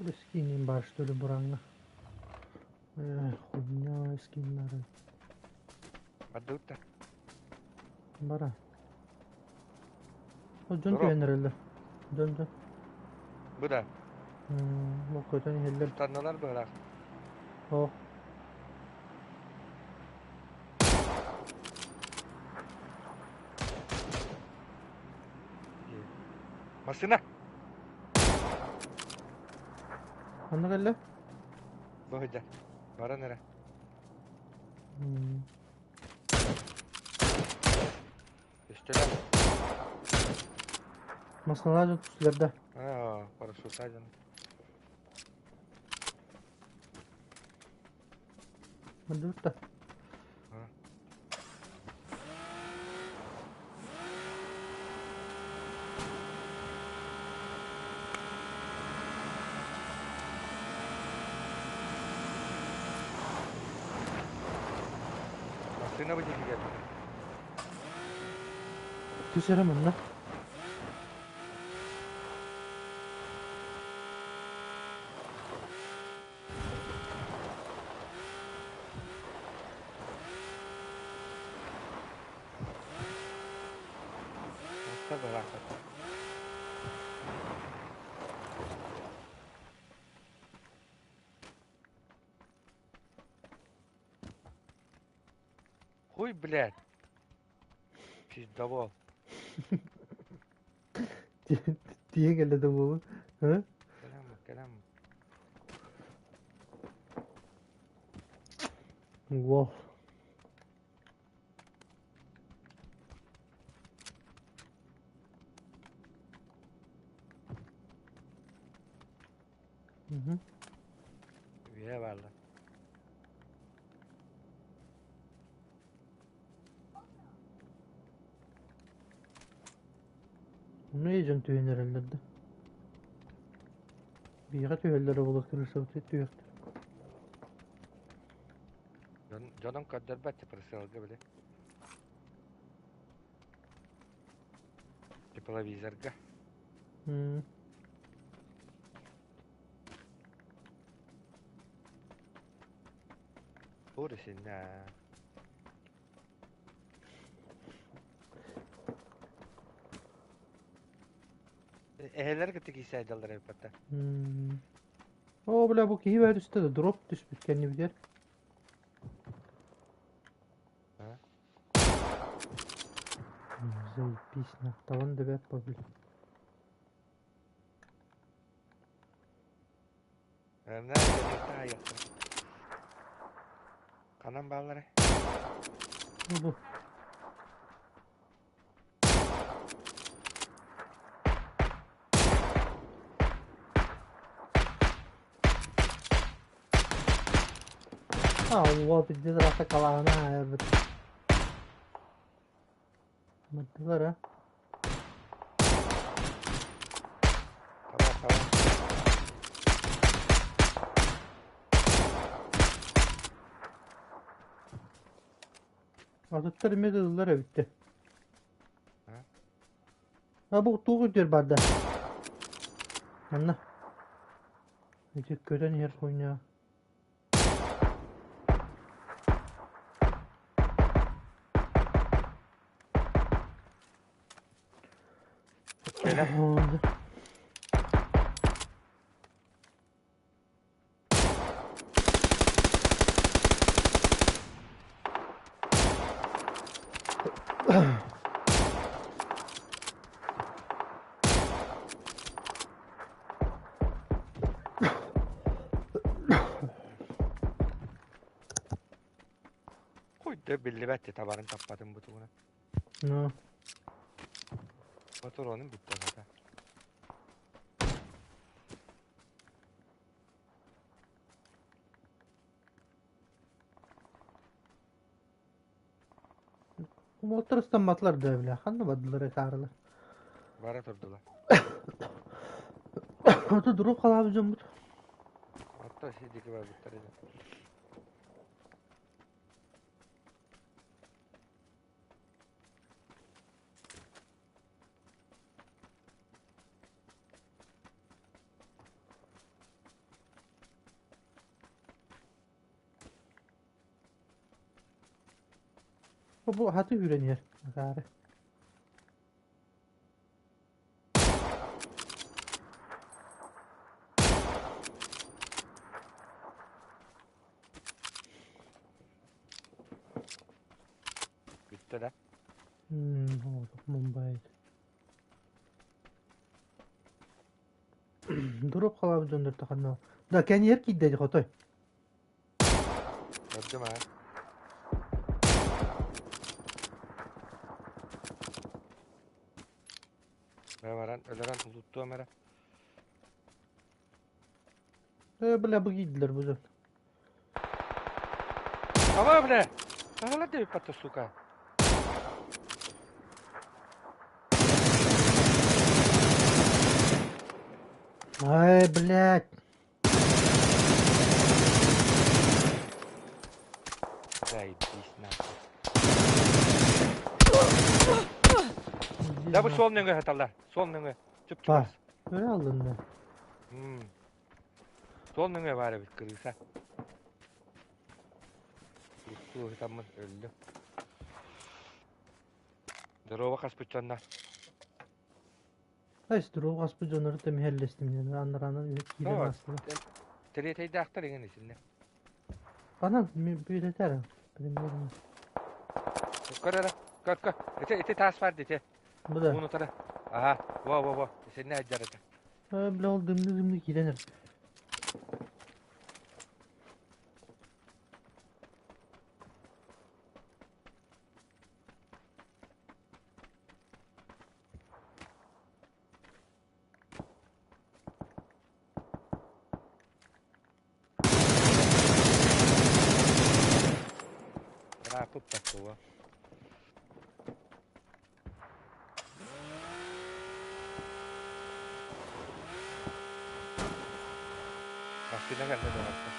Скинин бар что ли бураҥҥа? Хуйня скиннары. Бардыбыт да. Бара. Ол дьон Дороп. түһэн эрэллэр. Дьон дьон. Бу да. Бу көтөн иһэллэр. Ыстанналар быһылаах. О. Массыына. Ханна кэллэ? Бу сылдьар. Баран эрэ. Түстүлэр. Маскалаах дьон түстүлэр да. Аа, парашюта дьон. Бардыбыт да. Массыына бу диэки кэллэ. Түс эрэ манна. Оттор быраахтар. Хуй, блядь. Пиздобол. Тиийэн кэллэ да буолун. Ы? Кэлэн кэлэн. Уол. Мгм. Үөһэ бааллар. Онно дьон түһэн эрэллэр да. Биһиэхэ түһэллэрэ буолуо кырыысабыт түһүөхтэр. Дьон, дьонум көрдөрбөт прицелга били. Тепловизорга. Тур исиннэ. Эһэлэр кытта киисээдаллар эбиппаттар. Оо, бля, бу киһи баар түстэ да дроп түспүт кэннибитигэр. А? Заебись, нах, табан да бэрт бля. Эмнэ кэлиэхтэ айахтар. Ханан баалларай? Бу. А, вот, где трасса калаана эбит. Мыттылар, а? Таба, таба. Атыттар эмиэ да ыллар эбиттэр. А? А бу туох үрдүөр барда? Манна. Ити көтөн иһэр хуйня. Кэлэ. Хуй да биллибэт табарын таппатым бу тугуна. Ну, Мотор бүттэ хата. Уолаттар ыстамматылар да бile. Ханна бардылар этаарылар. Бара турдулар. Ото дроп халаабы дьоммут. Отто сидики барбыттар иде. Бу хаты үүрэн иһэр. Акаары. Бүттэ да? Мумбай. Дроп халаабыт дьоннор таханна. Да, кэньиэр киирдэ хотой. Көрдүм аа. Бэ баран өлөрөн улуттуом эрэ. Бля, бу киирдилэр бу дьон. Ама бля! Саҥалар да бүппэттэр, сука. Ай, блядь. Заебись нахуй. Да бу суол нөҥүө сыталлар. Суол нөҥүө. Чуп-чугас. Өрө алынна. Суол нөҥүө баар эбит кырыыса. Устуу ыһытаммын өллүм. Здорово хаспыт дьоннор. Ай, здорово хаспыт дьоннору тэмиһэллэстим аннараанан киирэн аастылар. Тириэтэйдээхтэр иҥин исиннэ. Анан бүлэтэр. Көр эрэ, көр көр. Ити ити таас бар дите. Бу да. Уну тара. Аха, во во во. Исиннэ айдар это. Бля, ол дымны-дымны киирэн эр. Ырааппыт такого. Массыына кэллэ доҕорто.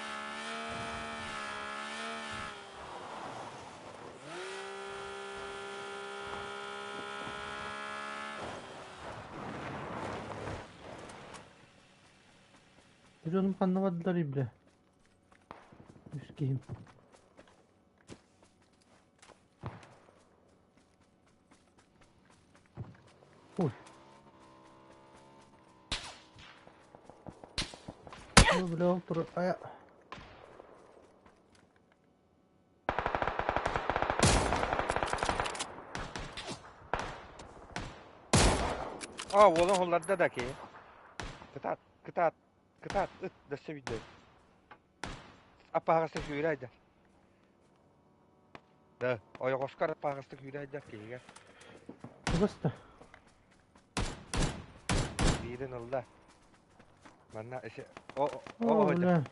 Дьонум ханна бардылар бля? Үс киһим. Ой. Ну, бля, ол тур... Ая. А, уолун hullarda да ки. Кытаат, кытаат, кытаат, ыт, дөссө видео. Аппаҕаста сүүрэ Да, ойоҕоскор аппаҕастык сүүрэ киһигэ. Чугас да. Биирин ылла. Манна о о бля.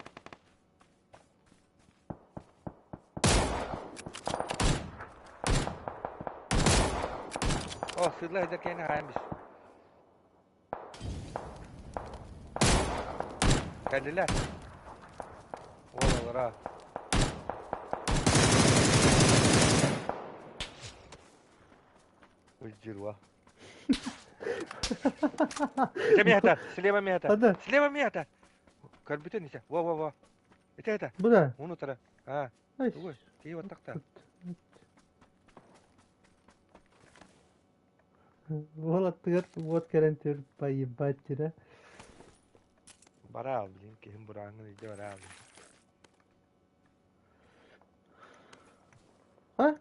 О, сыла сылдьар киһини хаайан бис. Кэллилэр. Уол олоро. Ыдьырва. Ити миэтэ, слева миэтэ. Слева миэтэ. Көрбүтүн ise. Во во во. Ити это. Бу да. Уну тара. А. Тугуй? Тии баттахта. Уол аттыгар уот кэлэн түр поебать тирэ. Бараал, блин, киһим бурааңын илдьэ бараал. А?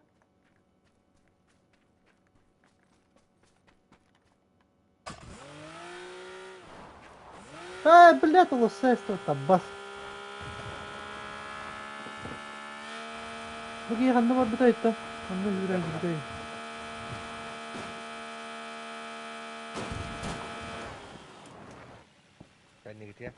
А, блядь, улуссайство табас. Бу киһи ханна барбыта айта? Ханна үүрэн Кэннигитиэ.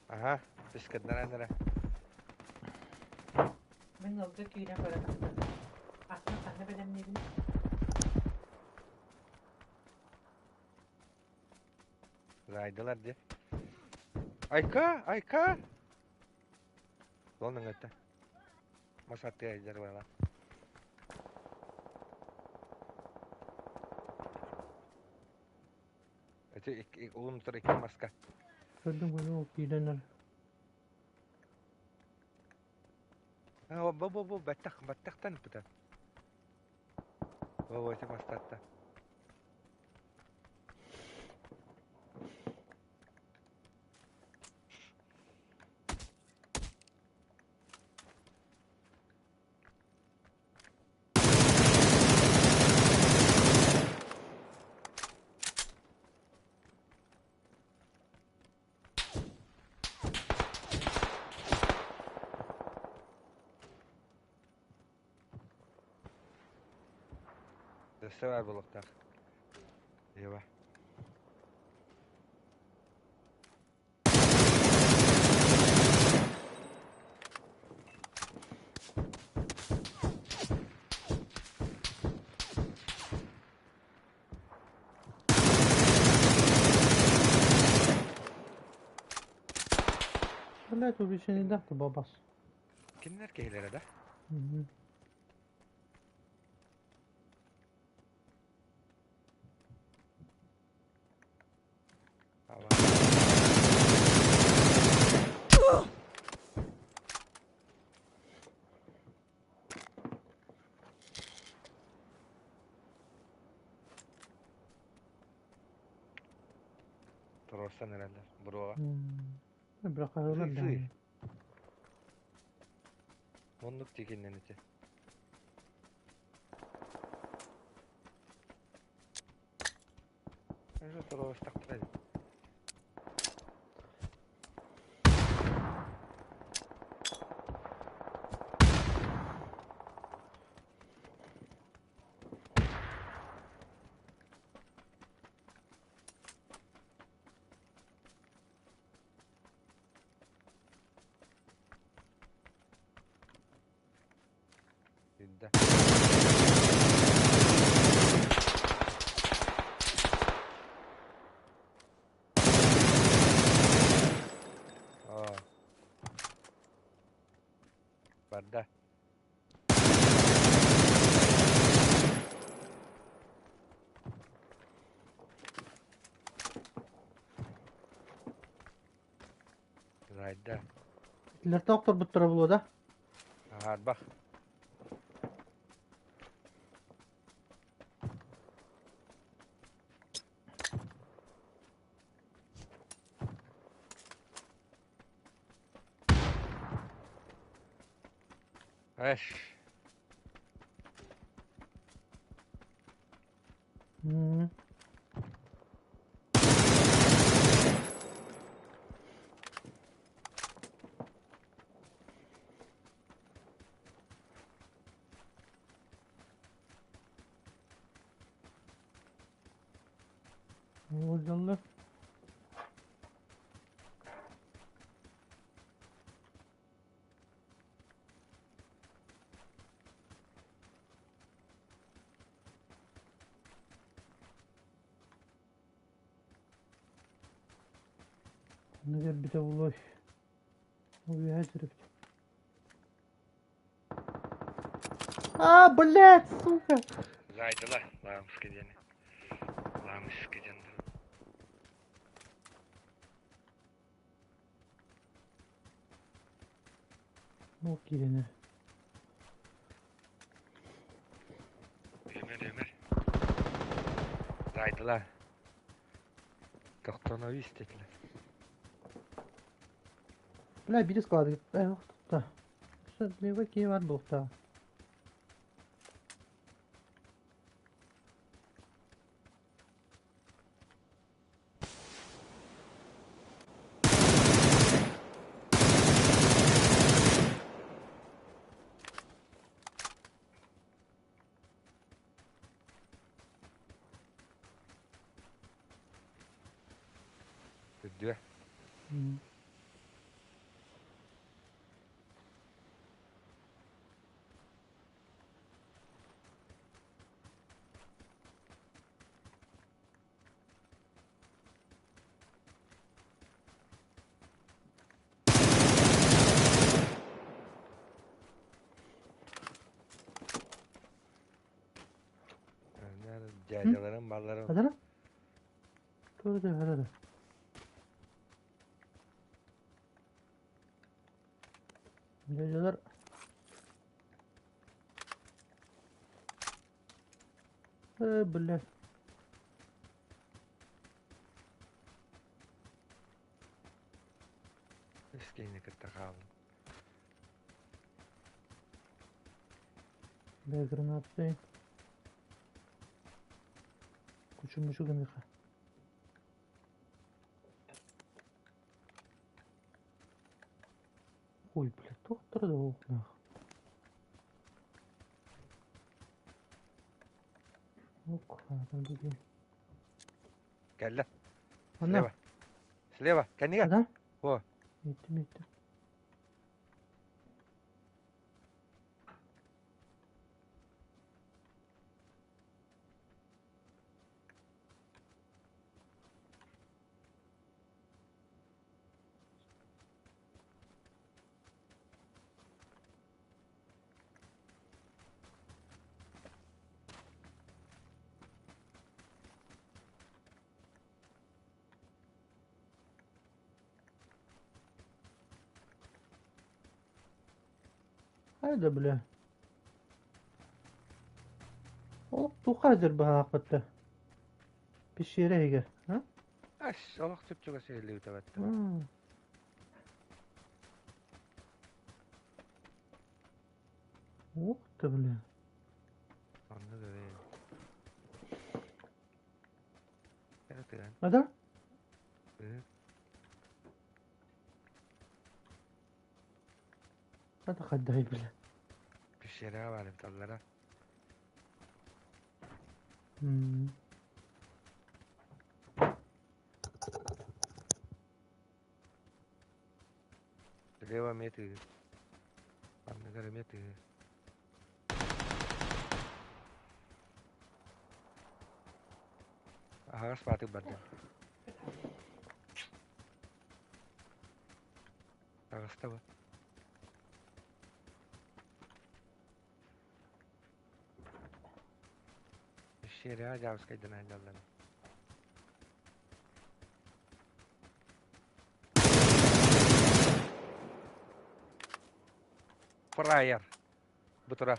Аха, түскэннэрэн эрэ. Мин ыалга киирэн баран атын ханна бэлэмниибин? Зайдылар дии. Айка, айка! Ол өттө. Мас аттыга илдьэр буолла. Ити икки улун утары икки маска. Көрдүм көрдүм ол киирэн Бу бу бу баттах баттахтан ыппыта. Бу ити мастатта. Өссө баар буолуохтаах. Ева. Блять, увеличение бабас. Кинилэр киһилэрэ да? Мгм. Ава. Туруорсан эрэллэр буруоҕа. Бырахаһылар Сый, да. сый. Оннук тикиннэн ити. Уже туруорустахтара дии. Үрдэ. Аа. Барда. Райда. Итилэр тохторбуттара буолуо да? Аарбах. Эш. М. Уолдьаллар. Ханна кэлбитэ буолуой? Үөһэ түһүппүт. А, блядь, сука! Зайдылар. Ламский диэни. Ламский диэн. Ол киирэнэ. Өмөр, өмөр. Зайдылар. Тохтоновись диэтилэр. Бля, биир склады. Э, Левый киһи бар буолуохтаах. Үрдүө. М. Хайаларын балларын. Хадара? Тура хадара. Дьадьалар. Бля. Үс киһини кытта хааллым. Бля, гранаты. Кучу-мучу гыныха. Ой, бля, доктор да окнах. Ок, там буде. Кэллэ. Анна. Слева. Слева. Кэннигэ. Да? О. Иттим, иттим. Хайда, бля. Ол тухазыр баһаахпытта. Пещера иһигэр. А? Ас, олох чуп-чугас иһиллибитэ баттым. Ух ты, бля. Онно да тыган. А да? Это хаддай, бля. Пещера бар таллара. Слева метр. Анныгар метр. Аһаҕас баатык барда. Таҕыста бу. Пещера дьаабыскайдан айдаллар. Фраер. Бу тура.